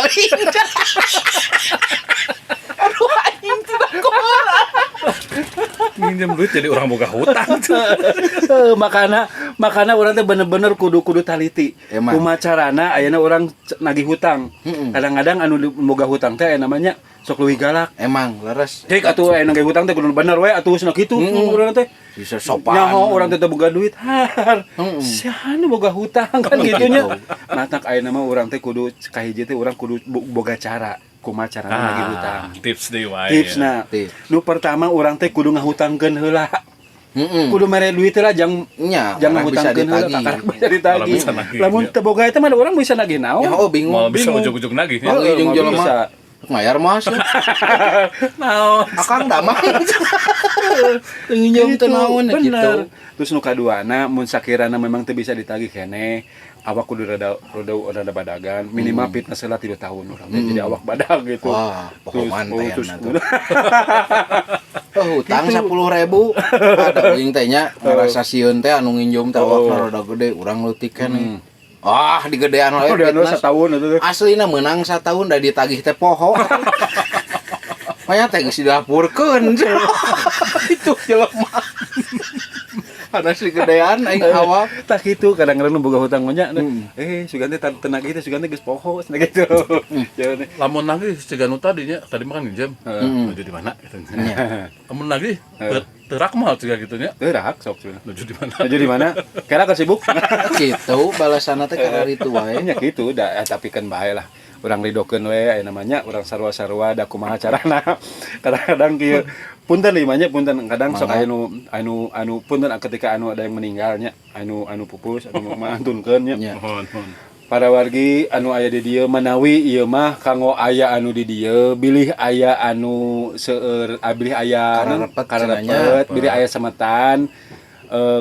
Aduh anjing tidak kumaha. Nginjem duit jadi urang boga hutang. Heuh, makana makana urang teh bener-bener kudu kudu taliti. Emang. Kumaha carana ayeuna urang nagih hutang. Heeh. Kadang-kadang anu boga hutang teh aya namanya sok leuwih galak. Emang leres. Cek atuh aya nagih hutang teh kudu bener we atuh cenah kitu urang teh. Bisa sopan. Nyaho urang teh teu boga duit. Har. Heeh. Siapa nu boga hutang kan gitu nya. Matak ayeuna mah urang teh kudu kahiji teh urang kudu boga cara. Kumaha carana nagih hutang. Tips deui wae. Tipsna. Tips. Nu pertama urang teh kudu ngahutangkeun heula. Heeh. Kudu mere duit heula jang Nya, jangan karena bisa hutangkeun heula ditagih. kakara bisa ditagih. Malah bisa nagih, Lamun ya. teu boga eta mah urang bisa nagih naon. Ya oh bingung. Mau bisa Bingung. ujug-ujug nagih. Bang Heeh, jeung moal jelema. bisa. Ngayar mas. Naon? Akang damang. Teu nginjem teu Gitu, naon ya gitu. bener. Terus nu kaduana mun sakirana memang teu bisa ditagih keneh, awak kudu rada rada rada badagan, minimal fitness heula 3 tahun urang teh jadi awak badag gitu. Wah, pokoman Terus, oh, teh terus tuh. Oh, hutang 10.000. Ada uing teh nya ngarasa sieun teh anu nginjem teh awakna rada gede, urang leutik keneh. Ah, digedean wae Oh, udah fitness. setahun itu tuh. Aslina menang satahun da ditagih teh poho. Makanya teh geus dilapurkeun. Itu jelema. Ada si gedean aing awak. Tak gitu kadang-kadang nu boga hutang mah nya. Sugan teh teu nagih teh sugan teh geus poho cenah gitu. Jawabannya. Lamun nagih siga nu tadi nya, tadi mah kan nginjem. Nuju di mana gitu. Lamun nagih teu rakmal siga gitu nya. Teu rak sok cenah. Nuju di mana? Nuju di mana? Kira keur sibuk. Gitu balasanna teh karena itu wae. Nya gitu da, tapi kan bae lah. Urang ridokeun we aya namanya urang sarua-sarua da kumaha carana. Kadang-kadang kieu, punten ieu mah nya, punten, kadang sok aya nu anu anu punten, ketika anu ada yang meninggalnya, anu anu pupus, anu mantunkeun nya. Nya. Mohon, mohon. Para wargi anu aya di dieu, manawi ieu mah kanggo aya anu di dieu, bilih aya anu seueur, ah, bilih aya Kararepet kararepet, cenah nya. Bilih aya semetan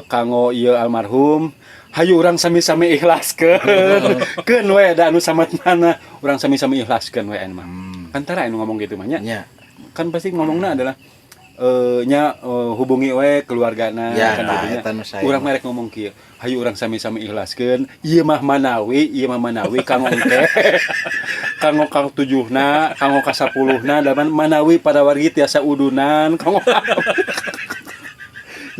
kanggo ieu almarhum, hayu urang sami-sami ikhlaskeun keun we, da anu sametana urang sami-sami ikhlaskeun we anu mah. Kan tara anu ngomong gitu mah nya. Nya. Kan pasti ngomongna adalah nya hubungi we keluargana, Ya, kan tah, gitu nya. Eta nu saya Urang mah. merek ngomong kieu, hayu urang sami-sami ikhlaskeun ieu mah, manawi ieu mah, manawi kanggo engke, kanggo ka tujuhna, kanggo ka sapuluhna, dan manawi pada wargi tiasa udunan kanggo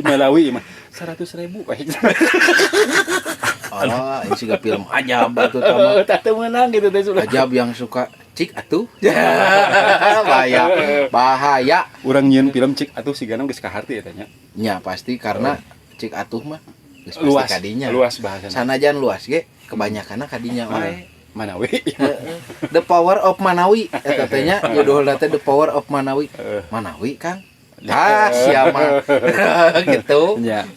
manawi ieu mah 100.000. Oh, ini juga film ajab atuh tama. Tak teu meunang gitu teh sudah. Ajab yang suka cik atuh. Bahaya. Bahaya. Urang nyieun film cik atuh sigana geus kaharti eta nya. Nya pasti, karena cik atuh mah geus pasti Luas kadinya. Luas bahasana. Sanajan luas ge kebanyakanna kadinya wae. Manawi. Heeh. The Power of Manawi eta teh nya, judulna teh The Power of Manawi. Manawi, Kang. Ah, siapa gitu. Ya.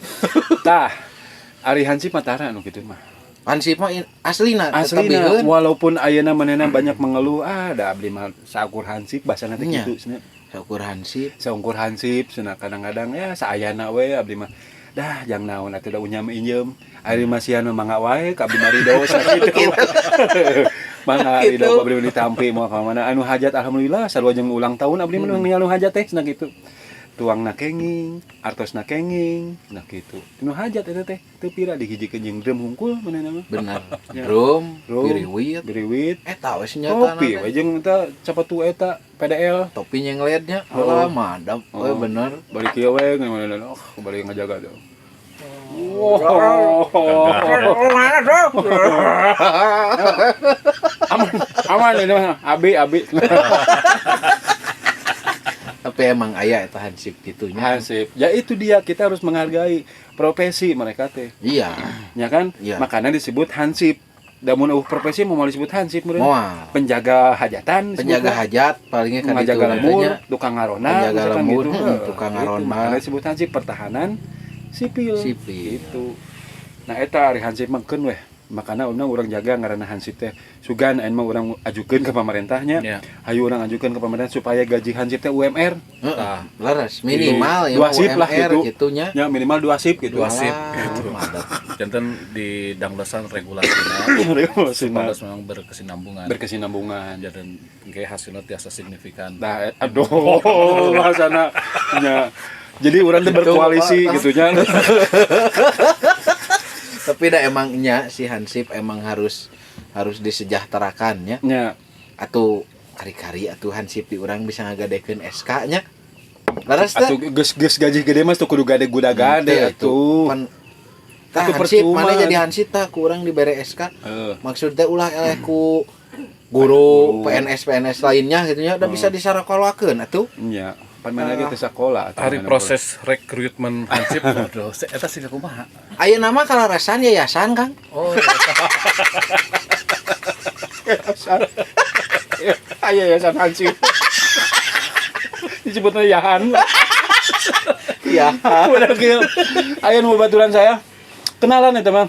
Tah, ari hansip mah tara anu kitu mah. Hansip mah aslina. Aslina, tetebihkeun. Walaupun ayeuna manehna banyak mengeluh, ah, da abdi mah saukur hansip, bahasana teh Nya. kitu cenah. Saukur hansip. Saukur hansip cenah, kadang-kadang ya saayana we abdi mah. Dah jang naon atuh, da unyam injem. Ari masihan mah mangga wae ka abdi mah ridho sakitu. Mangga Gitu. ridho ka abdi mah, ditampi moal ka mana. Anu hajat alhamdulillah sarua jeung ulang tahun abdi mah nu hajat teh cenah kitu. Tuangna kenging, artosna kenging, nah kitu. Nu hajat eta teh teu pira, dihijikeun jeung drum hungkul manehna mah. Bener. Ya. Drum, Drum. piriwit. Biriwit, Eta we senjata. topi we jeung eta capatu eta PDL. Topi nyengletnya. Oh. Alah, madap. We Oh. bener. Bari kieu we ngomong, oh, bari ngajaga tuh. Wow. Aman, aman ini mah. Abi, abi. Tapi emang aya eta hansip gitunya. Hansip. Ya itu dia, kita harus menghargai profesi mereka teh. Iya. Ya kan? Iya. Makanya disebut hansip. Da mun euweuh profesi mau disebut hansip meureun. Moal. Penjaga hajatan Penjaga disebutna. hajat palingnya kan Ngajaga itu lembur, nantinya. tukang ngarona, Penjaga misalkan lembur, gitu. tukang Itu, ngarona. makanya disebut hansip pertahanan sipil. Sipil. Gitu. Nah, eta ari hansip mah keun weh. Makana urang urang jaga ngaranna hansip teh. Sugan aya mah urang ajukeun ke pemerintahnya. Ya. Hayu urang ajukeun ke pemerintah supaya gaji hansip teh UMR. Heeh. Tah. Leres minimal ya Dua mah sip lah UMR gitu. gitunya. Ya minimal dua sip gitu. Dua sip Alah, gitu. madap. Janten di danglesan regulasina Regulasina. supados memang berkesinambungan. Berkesinambungan. Janten engke hasilnya tiasa signifikan. Nah, aduh, bahasana nya. Jadi urang teh berkoalisi Gitu, gitu nya. Tapi dah emangnya si hansip emang harus harus disejahterakan ya. Nya. Atau kari-kari atuh hansip di urang bisa ngagadekeun SK nya. Leres teh. Atuh geus geus gaji gede mah tuh kudu gade guda gade atuh. Pan tah Atuh hansip percuma. mana jadi hansip tah ku urang dibere SK. Heeh. Maksudnya ulah eleh ku guru PNS PNS lainnya gitu nya, udah bisa disarakolakeun atuh. Nya, pan mana ge teu sakola atuh Hari mana proses rekrutmen hansip, waduh, eta sih kumaha? Ayeuna mah kalarasan yayasan, Kang. Oh, Yayasan. Aya yayasan hansip. Disebutnya Yahan. Iya. Udah kieu. Aya nu baturan saya. Kenalan eta mah.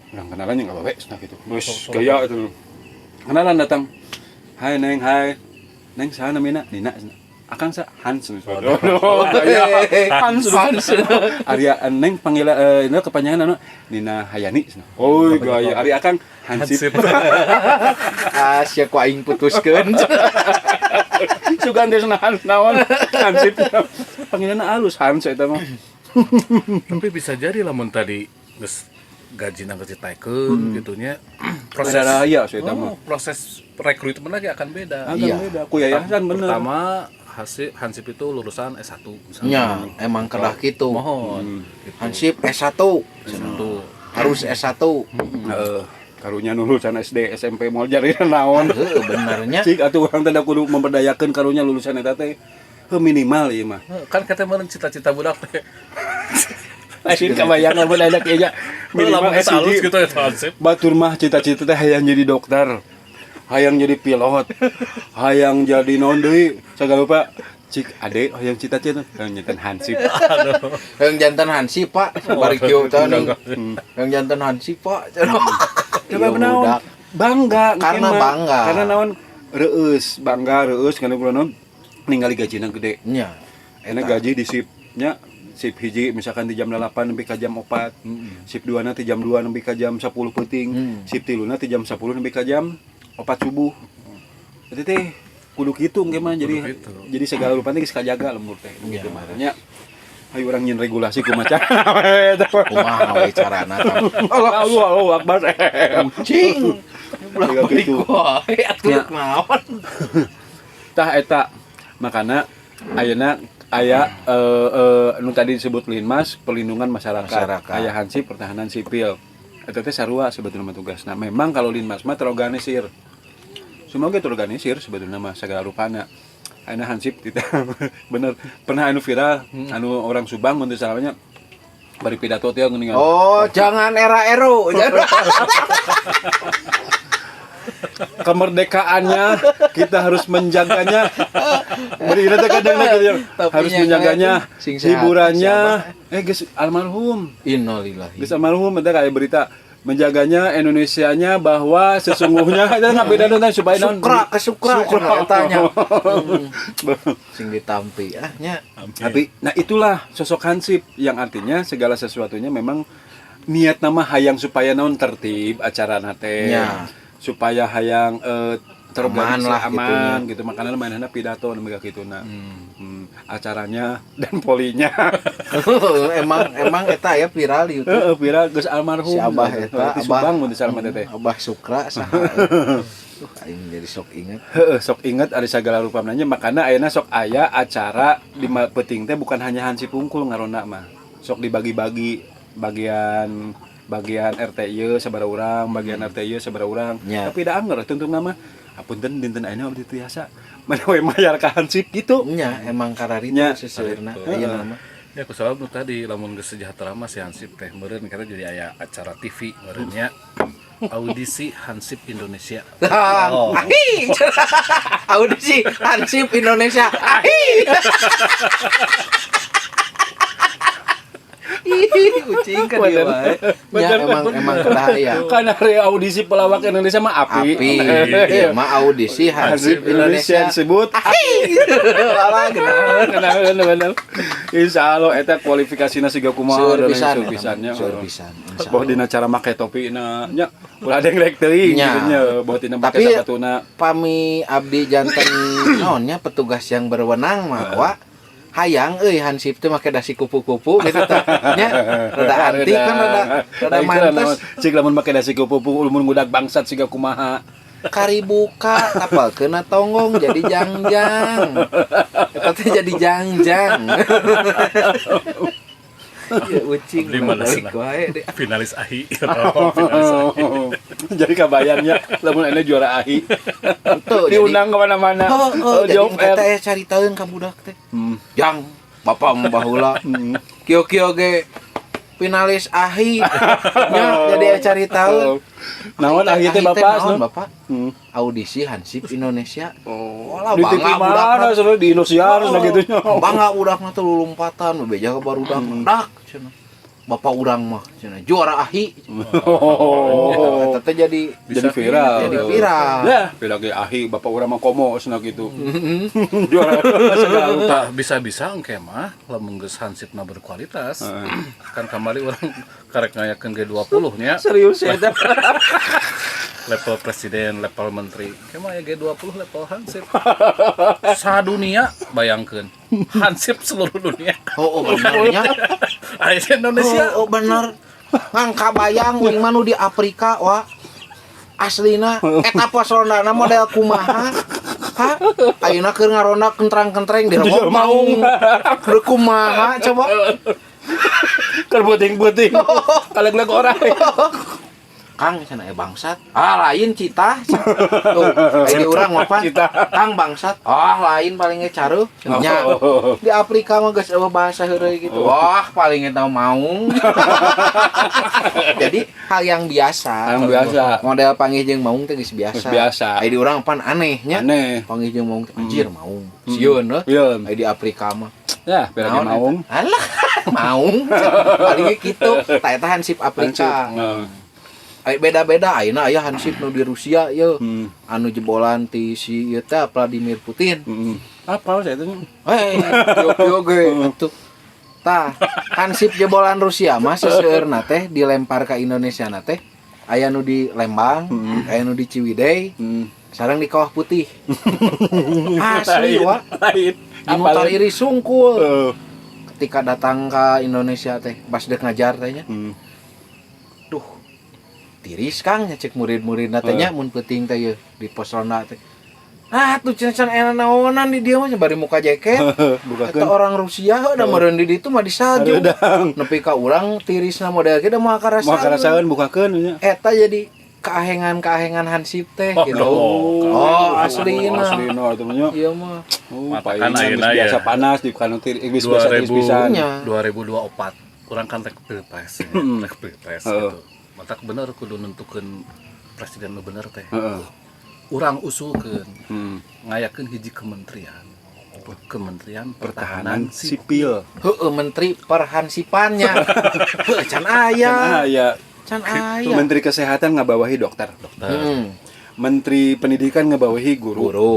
Urang kenalan yang enggak bawe cenah gitu. Terus gaya itu. Kenalan datang. Hai Neng, hai. Neng saha namina? Nina cenah. Akang sa Hans. Oh, gaya. Hans. Hans. Arya Neng panggil ini kepanjangan anu Nina Hayani cenah. Oh, gaya. Ari Akang Hansip. Hansip. Ah, sia ku aing putuskeun. Sugan teh cenah Hans naon? Hansip. Panggilanna alus Hans eta mah. Tapi bisa jadi lamun tadi geus gaji geus ditaikeun gitu nya, proses Beda raya sih eta mah. Oh, proses rekrutmen lagi akan beda. Akan Iya. beda. Ku yayasan bener. Pertama, Hansip, Hansip itu lulusan S1 misalnya. Nya, emang kedah kitu. Mohon. Gitu. Hansip S1. S1. Harus S1. Heeh. Karunya nu lulusan SD, SMP moal jari naon. Heeh, benernya. Cik atuh urang teh da kudu memberdayakeun karunya lulusan eta teh. Heuh, minimal ieu mah. Kan katanya meureun cita-cita budak teh. Lain kabayang lamun aya kayaknya minimal Lamun geus S1. alus gitu ya Hansip. Batur mah cita-cita teh hayang jadi dokter. Hayang jadi pilot, hayang jadi naon deui, sagala rupa. Cik ade hayang cita-cita hayang janten hansip. Yang janten hansip, Pak. Bari kieu teh nih. Yang janten hansip, Pak. Coba Iya, naon? budak. Bangga Karena engke mah. Bangga. Karena naon? Reueus, bangga reueus karena kula naon? Ningali gajina gede. Nya. Enak gaji di shiftnya, shift hiji misalkan di jam 8 nepi ka jam 4, shift 2 nanti jam 2 nepi ka jam 10 peuting, shift 3 nanti jam 10 nepi ka jam 4 subuh. Itu teh kudu kitu engke mah, jadi Kudu kitu. jadi segala rupanya geus kajaga lembur teh gitu Iya. mah nya. Ayo urang nyieun regulasi kumaha Kumaha we carana tah? Allah Allah Allah Akbar. Kucing. Ulah gitu. Wae atuh Ya. naon. Tah eta makana ayeuna aya nu tadi disebut Linmas, perlindungan masyarakat, Masyarakat. Aya Hansip, pertahanan sipil. Eta teh sarua sebetulnya mah tugasna. Memang kalau Linmas mah terorganisir, semua ge terorganisir sebetulnya mah segala rupana. Ayeuna Hansip tidak bener pernah anu viral, anu orang Subang mun teu salahnya, bari pidato teh geuningan. Oh, jangan era ero. Kemerdekaannya kita harus menjaganya. Beri teh kadang gitu, Tapi harus yang menjaganya, sing sehat, hiburannya, geus almarhum. Innalillahi. Geus almarhum eta kayak berita menjaganya Indonesianya bahwa sesungguhnya itu nggak beda tentang supaya naon? Sukra ke sukra Sukra. eta nya. Sing ditampi ah nya. Tapi nah itulah sosok Hansip yang artinya segala sesuatunya memang niat nama hayang supaya naon, tertib acara nate, Ya. supaya hayang terorganisir, Aman lah aman gitu, makanya mainannya pidato nu mega kitu na. Acaranya dan polinya. Emang emang eta ya viral di YouTube. Heeh, viral geus almarhum. Si Abah eta, Di Abah. Subang mun teu salah mah teh. Abah Sukra saha. Tuh aing jadi sok inget. Heeh, sok inget ari sagala rupa nanya, makana ayeuna sok aya acara di peuting teh bukan hanya hansip hungkul ngaronda mah. Sok dibagi-bagi bagian bagian RT ieu sabaraha urang, bagian RT ieu sabaraha urang. Nya. Tapi da anger tungtung nama apunten dinten ayeuna abdi teu biasa. Mana we mayar ka hansip gitu. Nya emang kararitu Nya. seseueurna Kararitu. ayeuna mah. Ya ku sabab nu tadi lamun geus sejahtera mah si Hansip teh meureun karena jadi aya acara TV meureun nya, audisi Hansip Indonesia. Oh. Ahi. Audisi Hansip Indonesia. Ahi. Ih, kucing kan dia wae. Nya emang emang kedah aya. Kan hari audisi pelawak Indonesia mah api. Api. Ieu mah audisi Hansip Hansip Indonesia Indonesia. disebut Ahi. Alah geuna. bener bener bener. Insya Allah eta kualifikasina siga kumaha Seueur dan lain pisan seueur eta mah. pisannya. Seueur pisan. Insya Boh Allah. dina cara make topi na nya ulah ada yang rek teuing Nya. gitu nya, boh tina make Tapi sapatuna. pami abdi janten naonnya petugas yang berwenang mah wa hayang euy hansip teh make dasi kupu-kupu gitu tah nya, rada antik kan, rada rada Lain kira mantes. naon, cik lamun make dasi kupu-kupu mun ngudag bangsat siga kumaha. Karibuka tapal kena tonggong jadi jangjang, eta teh jadi jangjang ya, ucing Abdi mana balik cenah? wae deh. Finalis AHI. Oh, finalis AHI. Jadi kabayangnya lamun aya juara AHI. Betul, diundang kemana-mana. Oh, Oh, jadi job kita air. ya caritaeun ka budak teh. Hmm. Jang, bapak mah baheula. Kieu-kieu ge finalis AHI. Nya jadi aya caritaeun. Oh. Naon AHI teh bapak? Naon Naon? bapak? Hmm. Audisi Hansip Indonesia. Oh, Lah, di TV bangga mana budakna. sebenarnya, di Indosiar oh, gitu nya. Bangga budakna tuh lulumpatan bebeja ka barudak. Dak cenah. Bapak urang mah cenah juara AHI. Oh. Eta teh jadi Jadi viral. Jadi viral. Ya, viral ge AHI bapak urang mah komo cenah gitu. Juara segala rupa. Tah bisa-bisa engke mah lamun geus hansipna berkualitas. Kan kamari urang karek ngayakeun G20 nya. Serius ya eta. Level presiden, level menteri. Engke mah ya G20 level hansip. Sadunia bayangkeun. Hansip seluruh dunia. Oh, benernya. Aya di Indonesia. Oh, bener. Ngan kabayang uing mah nu di Afrika wa. Aslina eta pos rondana model kumaha? Ha? Ayeuna keur ngaronda kentrang-kentreng di Di rewok maung. Keur kumaha coba? Keur beuting-beuting. Kaleg-leg orang. Kang cenah bangsat. Ah lain cita. Tuh, aya di urang mah pan. Cita. Kang bangsat. Ah lain paling ge caruh. Nya. Oh. Di Afrika mah geus euweuh bahasa heureuy gitu. Wah, paling eta maung. Jadi hal yang biasa. Hal yang biasa. Model panggih jeung maung teh geus biasa. Geus biasa. Aya di urang pan aneh nya. Aneh. Panggih jeung maung teh anjir maung. Sieun heuh. Iya. Aya di Afrika mah. Ya, beda Naon maung. eta? Alah, maung. Paling ge kitu. Tah eta hansip Afrika. Heeh. Aya beda-beda ayeuna aya hansip nu di Rusia ye. Anu jebolan ti si ieu teh Vladimir Putin. Heeh. Apa saya itu? Hei, pio ge atuh. Tah, hansip jebolan Rusia mah seseueurna teh dilempar ka Indonesia na teh aya nu di Lembang, aya nu di Ciwidey, sareng di Kawah Putih. Asli wa. Lain. Di nu iris sungkul. Heeh. Ketika datang ke Indonesia teh, pas dek ngajar teh nya. Duh. Tiris Kang nya cek murid-muridna teh nya mun peuting teh ye di pos ronda teh. Ah, tuh cenah can enak naonan di dieu mah bari muka jaket. Bukakeun. Eta orang Rusia heuh da meureun di ditu mah di salju. Hareudang. Nepi ka urang tirisna model kieu da moal karasaeun. Moal karasaeun bukakeun nya. Eta jadi kahengan-kahengan hansip teh Oh, gitu. no. Oh, aslina. Aslina itu mah nya. Iya mah. Oh, Matakan paling geus ayeuna biasa ya. panas di kana geus biasa tiris pisan. Nya. 2024 urang kan rek pilpres ya, rek pilpres gitu. Matak bener kudu nentukeun presiden nu bener teh. Heeh. Urang usulkeun ngayakeun hiji kementerian. Kementerian Pertahanan Pertahanan Sipil. Sipil. Heueuh menteri perhansipannya. Heuh can aya. Ah, ya. Can aya. Menteri Kesehatan ngabawahi dokter. Dokter. Menteri Pendidikan ngabawahi guru. Guru.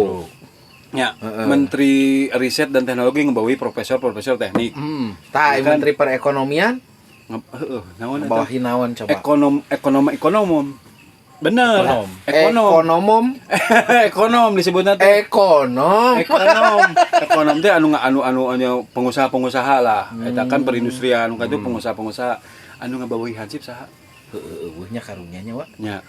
Ya, Menteri Riset dan Teknologi ngabawahi profesor-profesor teknik. Tah, Kan. menteri perekonomian Heeh, naon eta? bawahi naon coba? Ekonom ekonom ekonomom. Bener. Ekonom. Ekonom. Ekonomom, Ekonom disebutnya teh. ekonom. Ekonom. Ekonom teh anu anu anu anu pengusaha-pengusaha lah. Eta kan perindustrian, anu itu pengusaha-pengusaha anu ngabawahi hansip saha? Heueuh eueuh nya karunya nya wa. Nya.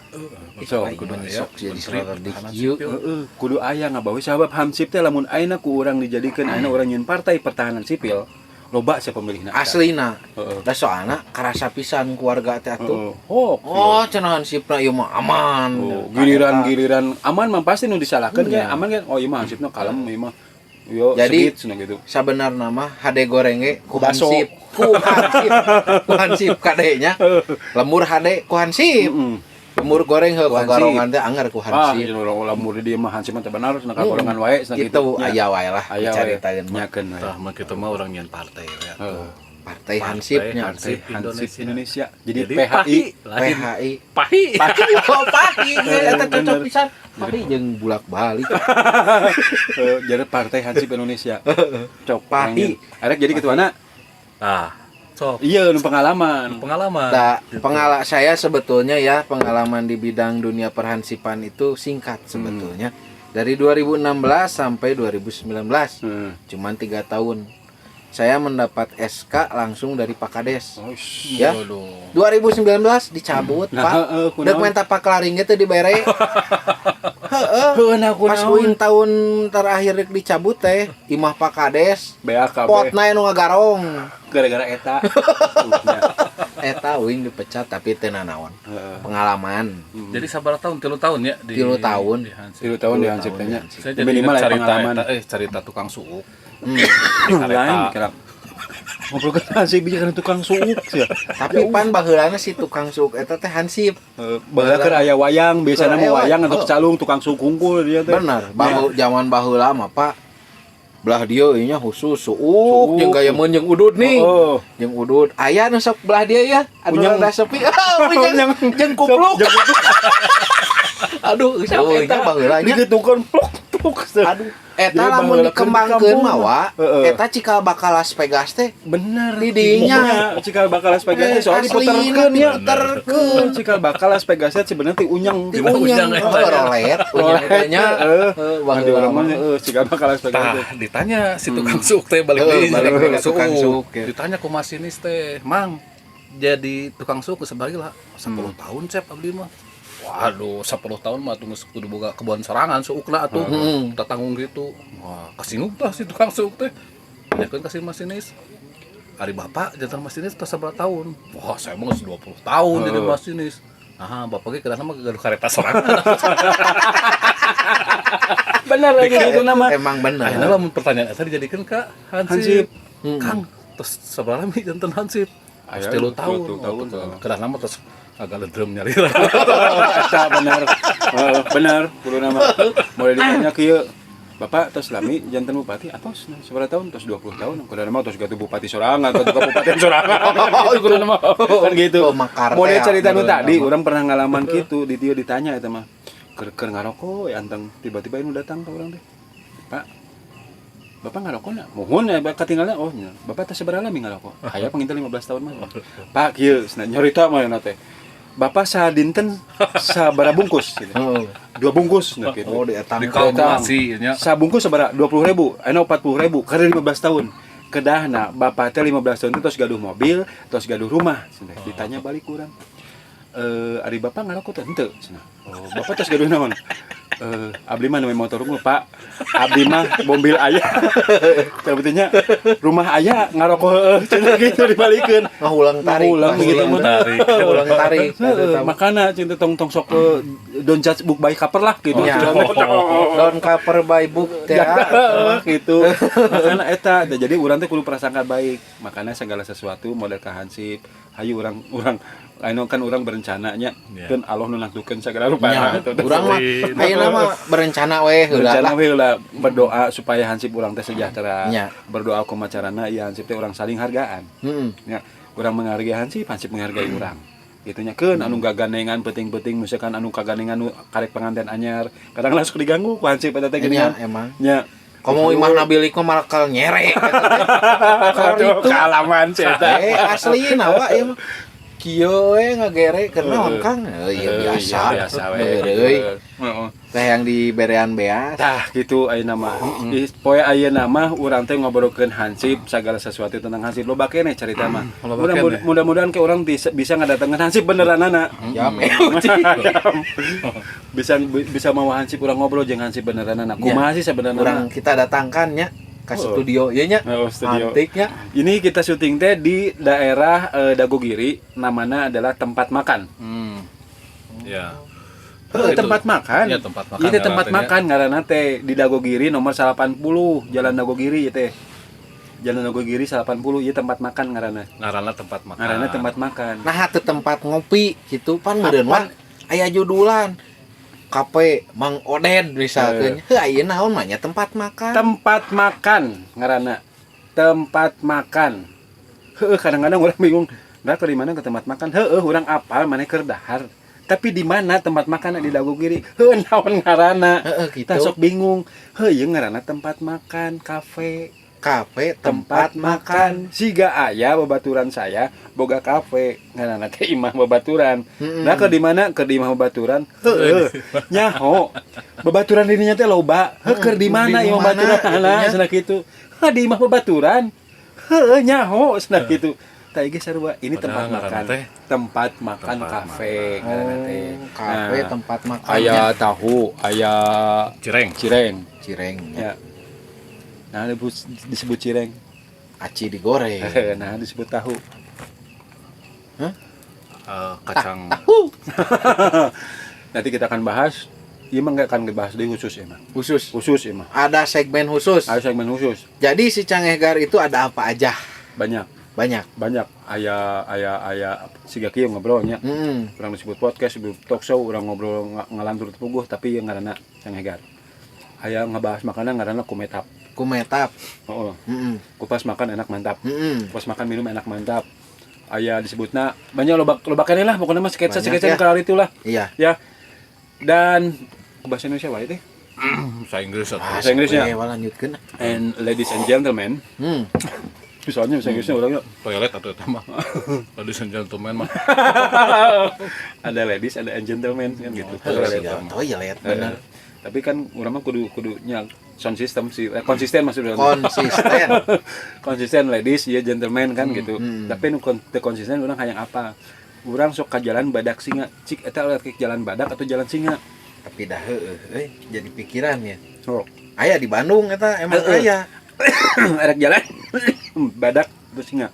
So, Aing kudu mah aya sok jadi Menteri soror di Pertahanan kieu. Sipil. Heeh, kudu aya ngabawahi sabab hansip teh lamun ayeuna ku urang dijadikeun ayeuna urang nyieun partai pertahanan sipil, loba sia pemilihna. Aslina. Heeh. Da soalna karasa pisan keluarga teh atuh. Heeh. Oh, Oh, cenah hansipna ieu mah aman. Oh, giliran-giliran aman mah pasti nu disalahkeun Iya. kayak aman kan. Oh, ieu mah hansipna kalem ieu mah. Yo, Jadi- segit cenah gitu. Sabenerna mah HD goreng ge ku Baso. hansip. Ku hansip. Ku hansip kade nya. Lembur HD ku hansip. Heeh. Lembur goreng heuh Ku hansip. kagorongan teh anggar ku Ah, hansip. jeung urang lembur di dieu mah hansip mah teh benar cenah kagorongan wae cenah Gitu Nya. aya wae lah Aya wae. caritaeun mah. Nyakeun wae. Tah mah kitu mah urang nyieun partai we atuh. Heeh. Partai hansipnya. Hansip Hansip Indonesia. Indonesia. Jadi, Jadi PHI. Pahi, lain. PHI. Pahi. Pahi, oh pahi, eta cocok Bener. pisan. Pahi jeung bulak-balik. Jadi Partai Hansip Indonesia. Cok. Pahi. Arek jadi ketuana. Ah, sok Iya, nu pengalaman. pengalaman. Nah, Gitu. saya sebetulnya ya pengalaman di bidang dunia perhansipan itu singkat sebetulnya. Dari 2016 sampai 2019. Cuman 3 tahun. Saya mendapat SK langsung dari Pak Kades. Oh, Ya. Waduh. 2019 dicabut, Nah, Pak. heeh, kunaon? Dek minta paklaring ge teu dibere. Heeh. Heuh, nah Pas kunaon? uing tahun terakhir rek dicabut teh, imah Pak Kades, BAKB potna nu ngagarong. gara-gara eta. Eta uing dipecat tapi teu nanaon. Heeh. Pengalaman. Jadi sabar tahun, 3 tahun ya di 3 tahun. di Hansip. 3 tahun di 3 Hansip tahun teh di nya. Hansip. Saya jadi Minimal ingat aya cerita pengalaman. eta, cerita tukang suuk. Di kereta. Lain kira. Ngobrol ke Hansip bisa karena tukang suuk sih. Tapi pan baheulana si tukang suuk eta teh hansip. Baheula keur aya wayang, biasana Keur mah aya wayang atau wayang. calung tukang suuk hungkul dia teh. Bener, bahu zaman baheula mah Pak. Belah dieu ieu nya khusus suuk Suuk. jeung gaya mun jeung udud nih. Oh. Jeung udud. Aya nu sok belah dieu ya, anu Unyang. rada sepi. Ah, unyang jeung kupluk. Jeung kupluk. Aduh, geus eta baheula nya. Digitukeun pluk pluk. Aduh, eta Jadi lamun baheula keur di dikembangkeun kampung mah wa, Heeh. eta cikal bakal Las Vegas teh. Bener Di dinya. Cikal bakal Las Vegas teh soalnya Aslina diputerkeun ya. diputerkeun. Cikal bakal Las Vegas teh sebenarnya ti unyang. Ti Unyang unyang eta oh, ya. rolet, unyang teh nya. Heeh. Heuh, Di baheula urang mah mah. heeh cikal bakal Las Vegas Tah, teh. ditanya si tukang suuk teh balik Heeh, deui balik jadi deui ka tukang suuk, ya. Ditanya ku masinis teh, "Mang, jadi tukang suuk sebagai lah 10 tahun cep abdi mah." Waduh, 10 tahun mah tuh geus kudu boga kebon sorangan suukna atuh. Tatanggung gitu. Wah, kasinggung tah si tukang suuk teh. Tanyakeun ka si masinis. Ari bapak jantan masinis tos sabaraha tahun? Wah, saya mah geus 20 tahun jadi masinis. Ah, bapak ge kedahna mah gaduh kareta sorangan. Bener lagi gitu nama. Emang bener. Ayeuna lamun pertanyaan eta dijadikeun ka Hansip. hansip. Kang, terus sabaraha lami janten hansip? Aya, 3 tahun. 3 tahun. Oh, kedahna mah terus agak ledrem nyalira. Eta bener. Heeh, bener kudu nama. Mulai ditanya kieu, "Bapak tos lami janten bupati atos sabaraha tahun?" "Tos 20 tahun." Kudu nama tos gaduh bupati sorangan atau kabupaten sorangan. Gitu kudu nama. Kan gitu. Oh, makar Model teh, cerita nu bener tadi nama. urang pernah ngalaman gitu di dieu ditanya eta mah. Keur keur ngarokok ya anteng tiba-tiba ini datang ke urang teh. "Pak, Bapak ngarokok na?" "Muhun ya katinggalna." "Oh, nya. Bapak teh sabaraha lami ngarokok?" "Aya panginten 15 tahun mah." "Pak, kieu cenah nyarita mah teh. Bapak sadinten sabaraha bungkus?" Gitu. Heeh. "Dua bungkus," nah gitu. Oh, dietang. Dikalkulasi nya. Sabungkus sabaraha? 20 ribu, ayeuna 40 ribu, karena 15 tahun. Kedahna bapak teh 15 tahun itu terus gaduh mobil, terus gaduh rumah. Cenah. Ditanya balik kurang. "Eh, ari bapak ngarokok teh henteu?" cenah. "Oh, bapak terus gaduh naon?" "Eh, abdi mah namanya motor unggul, Pak. Abdi mah mobil aya. Sebetulnya rumah aya ngarokok heueuh," cenah gitu dibalikeun. Ngahulang tarik. Ngahulang begitu mah. Tarik. Ngahulang tarik. Heeh, makana cinta tong tong sok don't judge book by cover lah gitu. Ya. Don't cover by book teh. Ya, gitu. Makana eta teh, jadi urang teh kudu prasangka baik. Makanya segala sesuatu model ka hansip, hayu urang urang anu kan urang berencananya kan Allah nu nangtukeun segala rupa Ya, gitu. urang mah ayeuna mah berencana weh heula Berencana lah. we heula, berdoa supaya hansip urang teh sejahtera. Ya. Berdoa kumaha carana ieu hansip teh urang saling hargaan. Heeh. Ya, urang menghargai hansip, hansip menghargai urang. Gitunya keun anu gagandengan peuting-peuting misalkan anu kagandengan nu karek pengantin anyar, kadang langsung diganggu ku hansip eta teh Nya geuningan. emang. Nya. Komo imah bilik mah marakal nyere eta teh. Aduh, kaalaman sih eta. Eh, asli nawa ieu mah. Kieu we ngagere keur naon, Kang? Eh, iya biasa. Iya, biasa we. Heureuy. Heeh. Teh yang diberean beas. Tah gitu ayeuna mah. Di poe ayeuna mah urang teh ngobrolkeun hansip, segala sesuatu tentang hansip. Loba keneh carita mah. Loba keneh. Mudah-mudahan ke urang bisa, bisa ngadatangan hansip beneranana. Jam. Bisa bisa mau hansip urang ngobrol jeung hansip beneranana. Kumaha sih sebenarnya? Urang kita datangkan nya ke Oh. studio ieu nya. Oh, studio. Antiknya. Ini kita syuting teh di daerah Dagogiri, namanya adalah tempat makan. Ya. Oh, Itu. tempat makan. Iya, tempat makan Iya, tempat ngaranna. makan ngaranna teh di Dagogiri nomor 80, Jalan Dagogiri ieu teh. Jalan Dagogiri 80 ieu tempat makan ngaranna. Ngaranna tempat makan. Ngaranna tempat makan. Nah, teu tempat ngopi gitu pan meureun mah aya judulan. Kafe Mang Oded misalkan. Heuh, ayeuna naon mah nya tempat makan. Tempat makan ngaranna. Tempat makan. Heueuh, kadang-kadang orang bingung. Nah, ke di mana ke tempat makan? Heueuh, urang apal mana keur dahar. Tapi di mana tempat makan di Dagogiri? Heueuh, naon ngaranna? Heeh gitu. Tah sok bingung. Heuh, ieu ngaranna tempat makan, kafe. Kafe Tempat makan. Siga aya babaturan saya boga kafe ngaranna teh imah babaturan. Nah, ke di mana? Ke di imah babaturan. Heueuh, nyaho. Babaturan dirinya teh loba. Heuh, keur di mana Di imah mana, babaturan? Nah, gitunya. cenah kitu. Heuh, di imah babaturan. Heueuh, nyaho cenah kitu. Tah ge sarua ini Padahal tempat ngaranna makan. teh Tempat makan tempat kafe ngaranna teh. Oh, kafe Nah, tempat makan. Aya tahu, aya Cireng. cireng. Cireng. Ya. Nah, disebut, disebut cireng. Aci digoreng. Nah, disebut tahu. Eh, kacang. Tahu. Nanti kita akan bahas. Iya mah nggak akan dibahas di khusus ya mah. Khusus. Khusus ya mah. Ada segmen khusus. Ada segmen khusus. Jadi si Cangehgar itu ada apa aja? Banyak, Banyak. banyak. Aya aya aya siga kieu ngobrolnya. Urang disebut podcast, disebut talk show, urang ngobrol ngalantur tepuguh tapi yang ngaranna Cangehgar. Aya ngebahas makanan ngaranna kumetap. Kumetap. Oh, kupas makan enak mantap. Kupas makan minum enak mantap. Aya disebutna banyak loba loba keneh lah pokoknya mah sketsa Banyak sketsa ya. ya. itulah. Iya. Ya. Dan bahasa Indonesia wae teh. Bahasa Inggris atau Bahasa Inggrisnya. Oke, lanjutkeun. And ladies and gentlemen, misalnya bahasa Inggrisnya orangnya toilet atau eta mah. Ladies and gentlemen mah. ada ladies, ada and gentlemen kan gitu. Toilet, Toilet. toilet bener. Tapi kan urang mah kudu kudunya sound system sih, konsisten maksudnya. Konsisten. Konsisten ladies, ya gentleman kan gitu. Tapi nu teu konsisten urang hayang apa? Urang sok ka jalan badak singa. Cik eta ulah ke jalan badak atau jalan singa. Tapi dah heueuh euy, jadi pikiran ya. Oh. Aya di Bandung eta emang Heeh. aya. Erek jalan badak atau singa.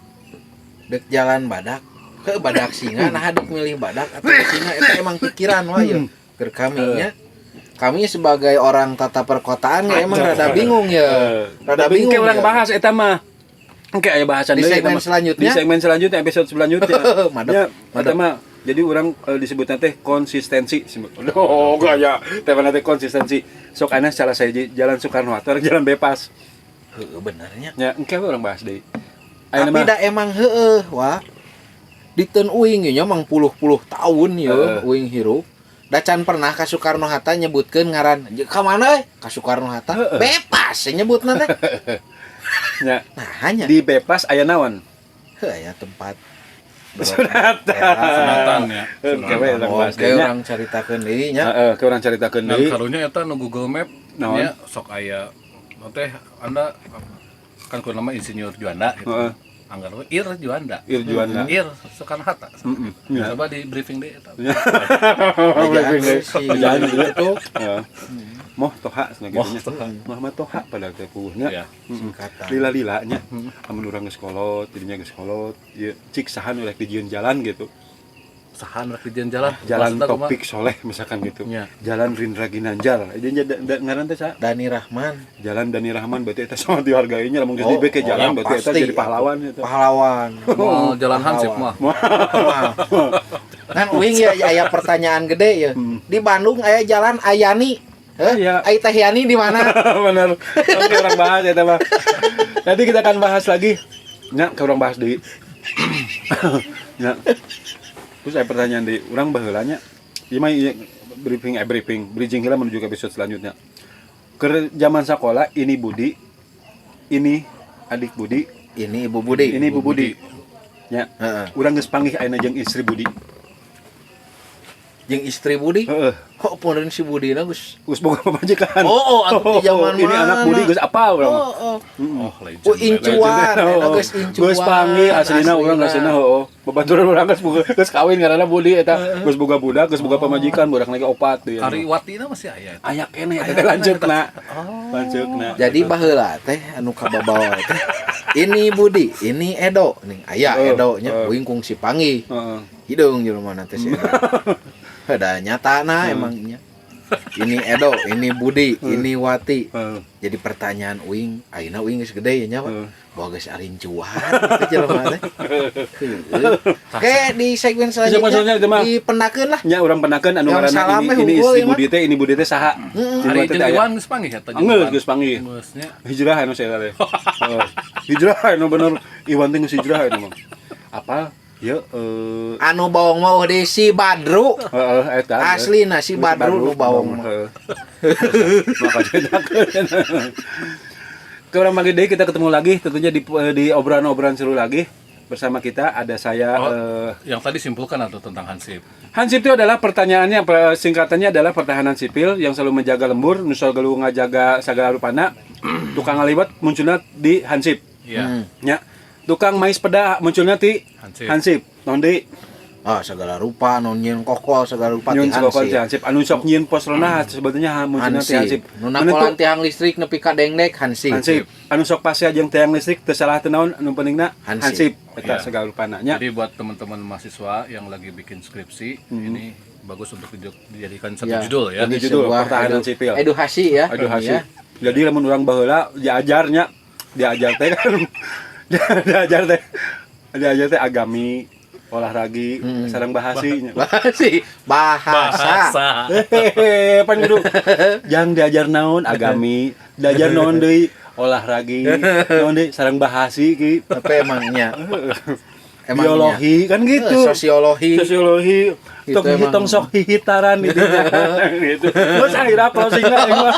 Dek jalan badak. Ke badak singa, nah haduk milih badak atau singa, itu emang pikiran wah ya. Keur kami nya. Kami sebagai orang tata perkotaan ya emang rada bingung ya. Rada Tapi bingung. engke urang Ya. bahas eta mah. Engke aya bahasan Di deui eta segmen mah. selanjutnya? Di segmen selanjutnya, episode selanjutnya. Madep, Ya, madep. eta mah jadi urang disebutnya teh konsistensi. Oh, gaya. Teh teh konsistensi. Sok aneh salah saya Jalan Soekarno Hatta jalan bebas. Heueuh, benernya. Ya, engke we urang bahas deui. Ayeuna Tapi mah da emang heueuh wah. Diteun uing nya mang puluh-puluh tahun ya uing hirup. Da can pernah ka Soekarno Hatta nyebutkeun ngaran. Ka mana euy? Ka Soekarno Hatta. Bebas nyebutna teh. Nya, Nah, hanya di bebas aya naon? heuh aya tempat Sunatan. Sunatan ya. Engke we urang bahas Oke, deui nya. urang caritakeun deui nya. Heeh, ke urang caritakeun Dan deui. karunya eta nu Google Map Naon? nya sok aya teh Anda kan ku nama Insinyur Juanda gitu. Heeh. Anggar we Ir Juanda. Ir Juanda. Ir Soekarno Hatta. Heeh. Ya. Coba di briefing deh eta. Briefing deui. Si Jangan gitu. itu Heeh. Moh Toha cenah Moh kitu nya. Toha. Muhammad Toha pada teh puguhnya. Iya. Singkatan. Lila-lila nya. Amun urang geus kolot, jadinya geus kolot, ieu cik saha nu rek dijieun jalan gitu. Saha nu rek dijieun jalan? Jalan Maksudna kumaha? Topik Soleh misalkan gitu. Nya. Jalan Rindra Ginanjar. Jadi ngaran teh saha? Dani Rahman. Jalan Dani Rahman berarti eta sangat dihargainya lamun geus dibeke jalan ya berarti eta pasti. jadi pahlawan eta. Pahlawan. Moal jalan Hansip mah. Moal. Kan uing ya aya pertanyaan gede ya. Di Bandung aya jalan Ayani. Heh, Iya. Ai Teh Yani di mana? Bener. Oke, urang bahas ya mah. Nanti kita akan bahas lagi. Nya, ke urang bahas deui. Nya. Terus saya pertanyaan deui, urang baheula nya. Ieu mah ieu briefing briefing, bridging heula menuju ke episode selanjutnya. Ke zaman sekolah ini Budi, ini adik Budi, Ini Ibu Budi. ini Ibu Budi. Nya. Heeh. Urang geus panggih ayeuna jeung istri Budi. Jeung istri Budi. Heeh. Kok pun si Budi na geus. Geus boga pamajikan. Oh, atuh di zaman ini anak mana? Budi geus apal urang mah. Oh, oh. Oh, legend. Oh, incuan, eta geus incuan. Geus panggih aslina urang aslina heueuh. Babaturan urang geus boga geus kawin ngaranna Budi eta. Geus boga budak, geus boga pamajikan, budak lagi opat deui. Ari Watina masih aya eta. Aya keneh eta teh lanceukna. Lanceukna. Jadi baheula teh anu kababawa teh. Ini Budi, ini Edo nih. Aya Edo nya uing kungsi panggih. Heeh. Hideung jelema teh si Edo. Da nyatana emang nya. Ini Edo, ini Budi, ini Wati. Heeh. Jadi pertanyaan uing, ayeuna uing geus gede ya nya, Pak. Heeh. Bahwa geus arincuan gitu jelema teh. Heueuh. Oke, di segmen Segmen selanjutnya selanjutnya, mah. dipendakeun lah. Nya urang pendakeun anu Yang ngaranna salam ini eh, ini hungkul, istri ya, mah. Budi teh, ini Budi teh saha. Heeh. Jadi Ari teh jeung aya. Iwan geus panggih eta jeung Geus Iwan. geus panggih. Geus nya. Hijrah anu saya teh. Heeh. Hijrah anu bener Iwan teh geus hijrah anu mah. Apal? Ieu Anu bawang mau di si Badru. heeh eta. Aslina si Badru nu bawang mah. Heeh. Makanya ke urang manggih deui, kita ketemu lagi tentunya di obrolan-obrolan seru lagi bersama kita ada saya Oh, yang tadi simpulkan atau tentang Hansip. Hansip itu adalah pertanyaannya singkatannya adalah pertahanan sipil yang selalu menjaga lembur, nu selalu ngajaga sagala rupana, tukang ngaliwat munculnya di Hansip. Iya. Ya. Tukang mais sepeda munculnya di Hansip. Hansip. Naon deui? Ah, segala rupa nu nyieun kokol segala rupa ti Nyieun kokol ti Hansip. Hansip. Anu sok nyieun pos ronda sebetulnya munculnya ti Hansip. Nu nakolan tiang listrik nepi ka dengdek Hansip. Hansip. Anu sok pasea jeung tiang listrik teu salah teu naon anu pentingna Hansip. Hansip. Eta Iya. segala rupana nya. Jadi buat teman-teman mahasiswa yang lagi bikin skripsi, ini bagus untuk dijadikan satu Ya. judul ya. Ini judul Sebuah pertahanan sipil. Edukasi ya. Edukasi. Ya. Jadi lamun urang baheula diajarnya, diajar teh kan diajar teh diajar teh agami, olahraga, sareng bahasi nya. Bahasi, bahasa. Hehehe, pan kudu jang diajar naon agami, diajar naon deui olahraga, naon deui sareng bahasi ki. Tapi emangnya emangnya. Biologi kan gitu. Sosiologi. Sosiologi Itu tong emang. tong sok hihitaran gitu gitu. Terus akhirnya closing lah mah.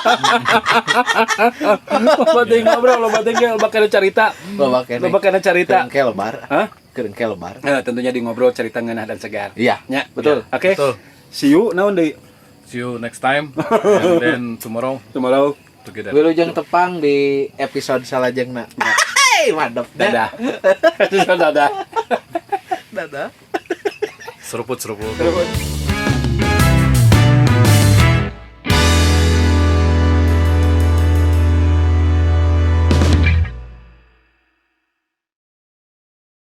Loba teuing ngobrol, loba teuing loba kena carita. Loba keneh. Loba kena carita. Kerengke lebar. Hah? Kerengke lebar. Tentunya di ngobrol cerita ngeunah dan segar. Iya. Nya, Betul. Oke. Betul. See you naon deui? See you next time and then tomorrow Tomorrow. together. Wilujeng tepang di episode salajengna. Hey, madep. Dadah. Dadah. Dadah. Seruput seruput. Terus.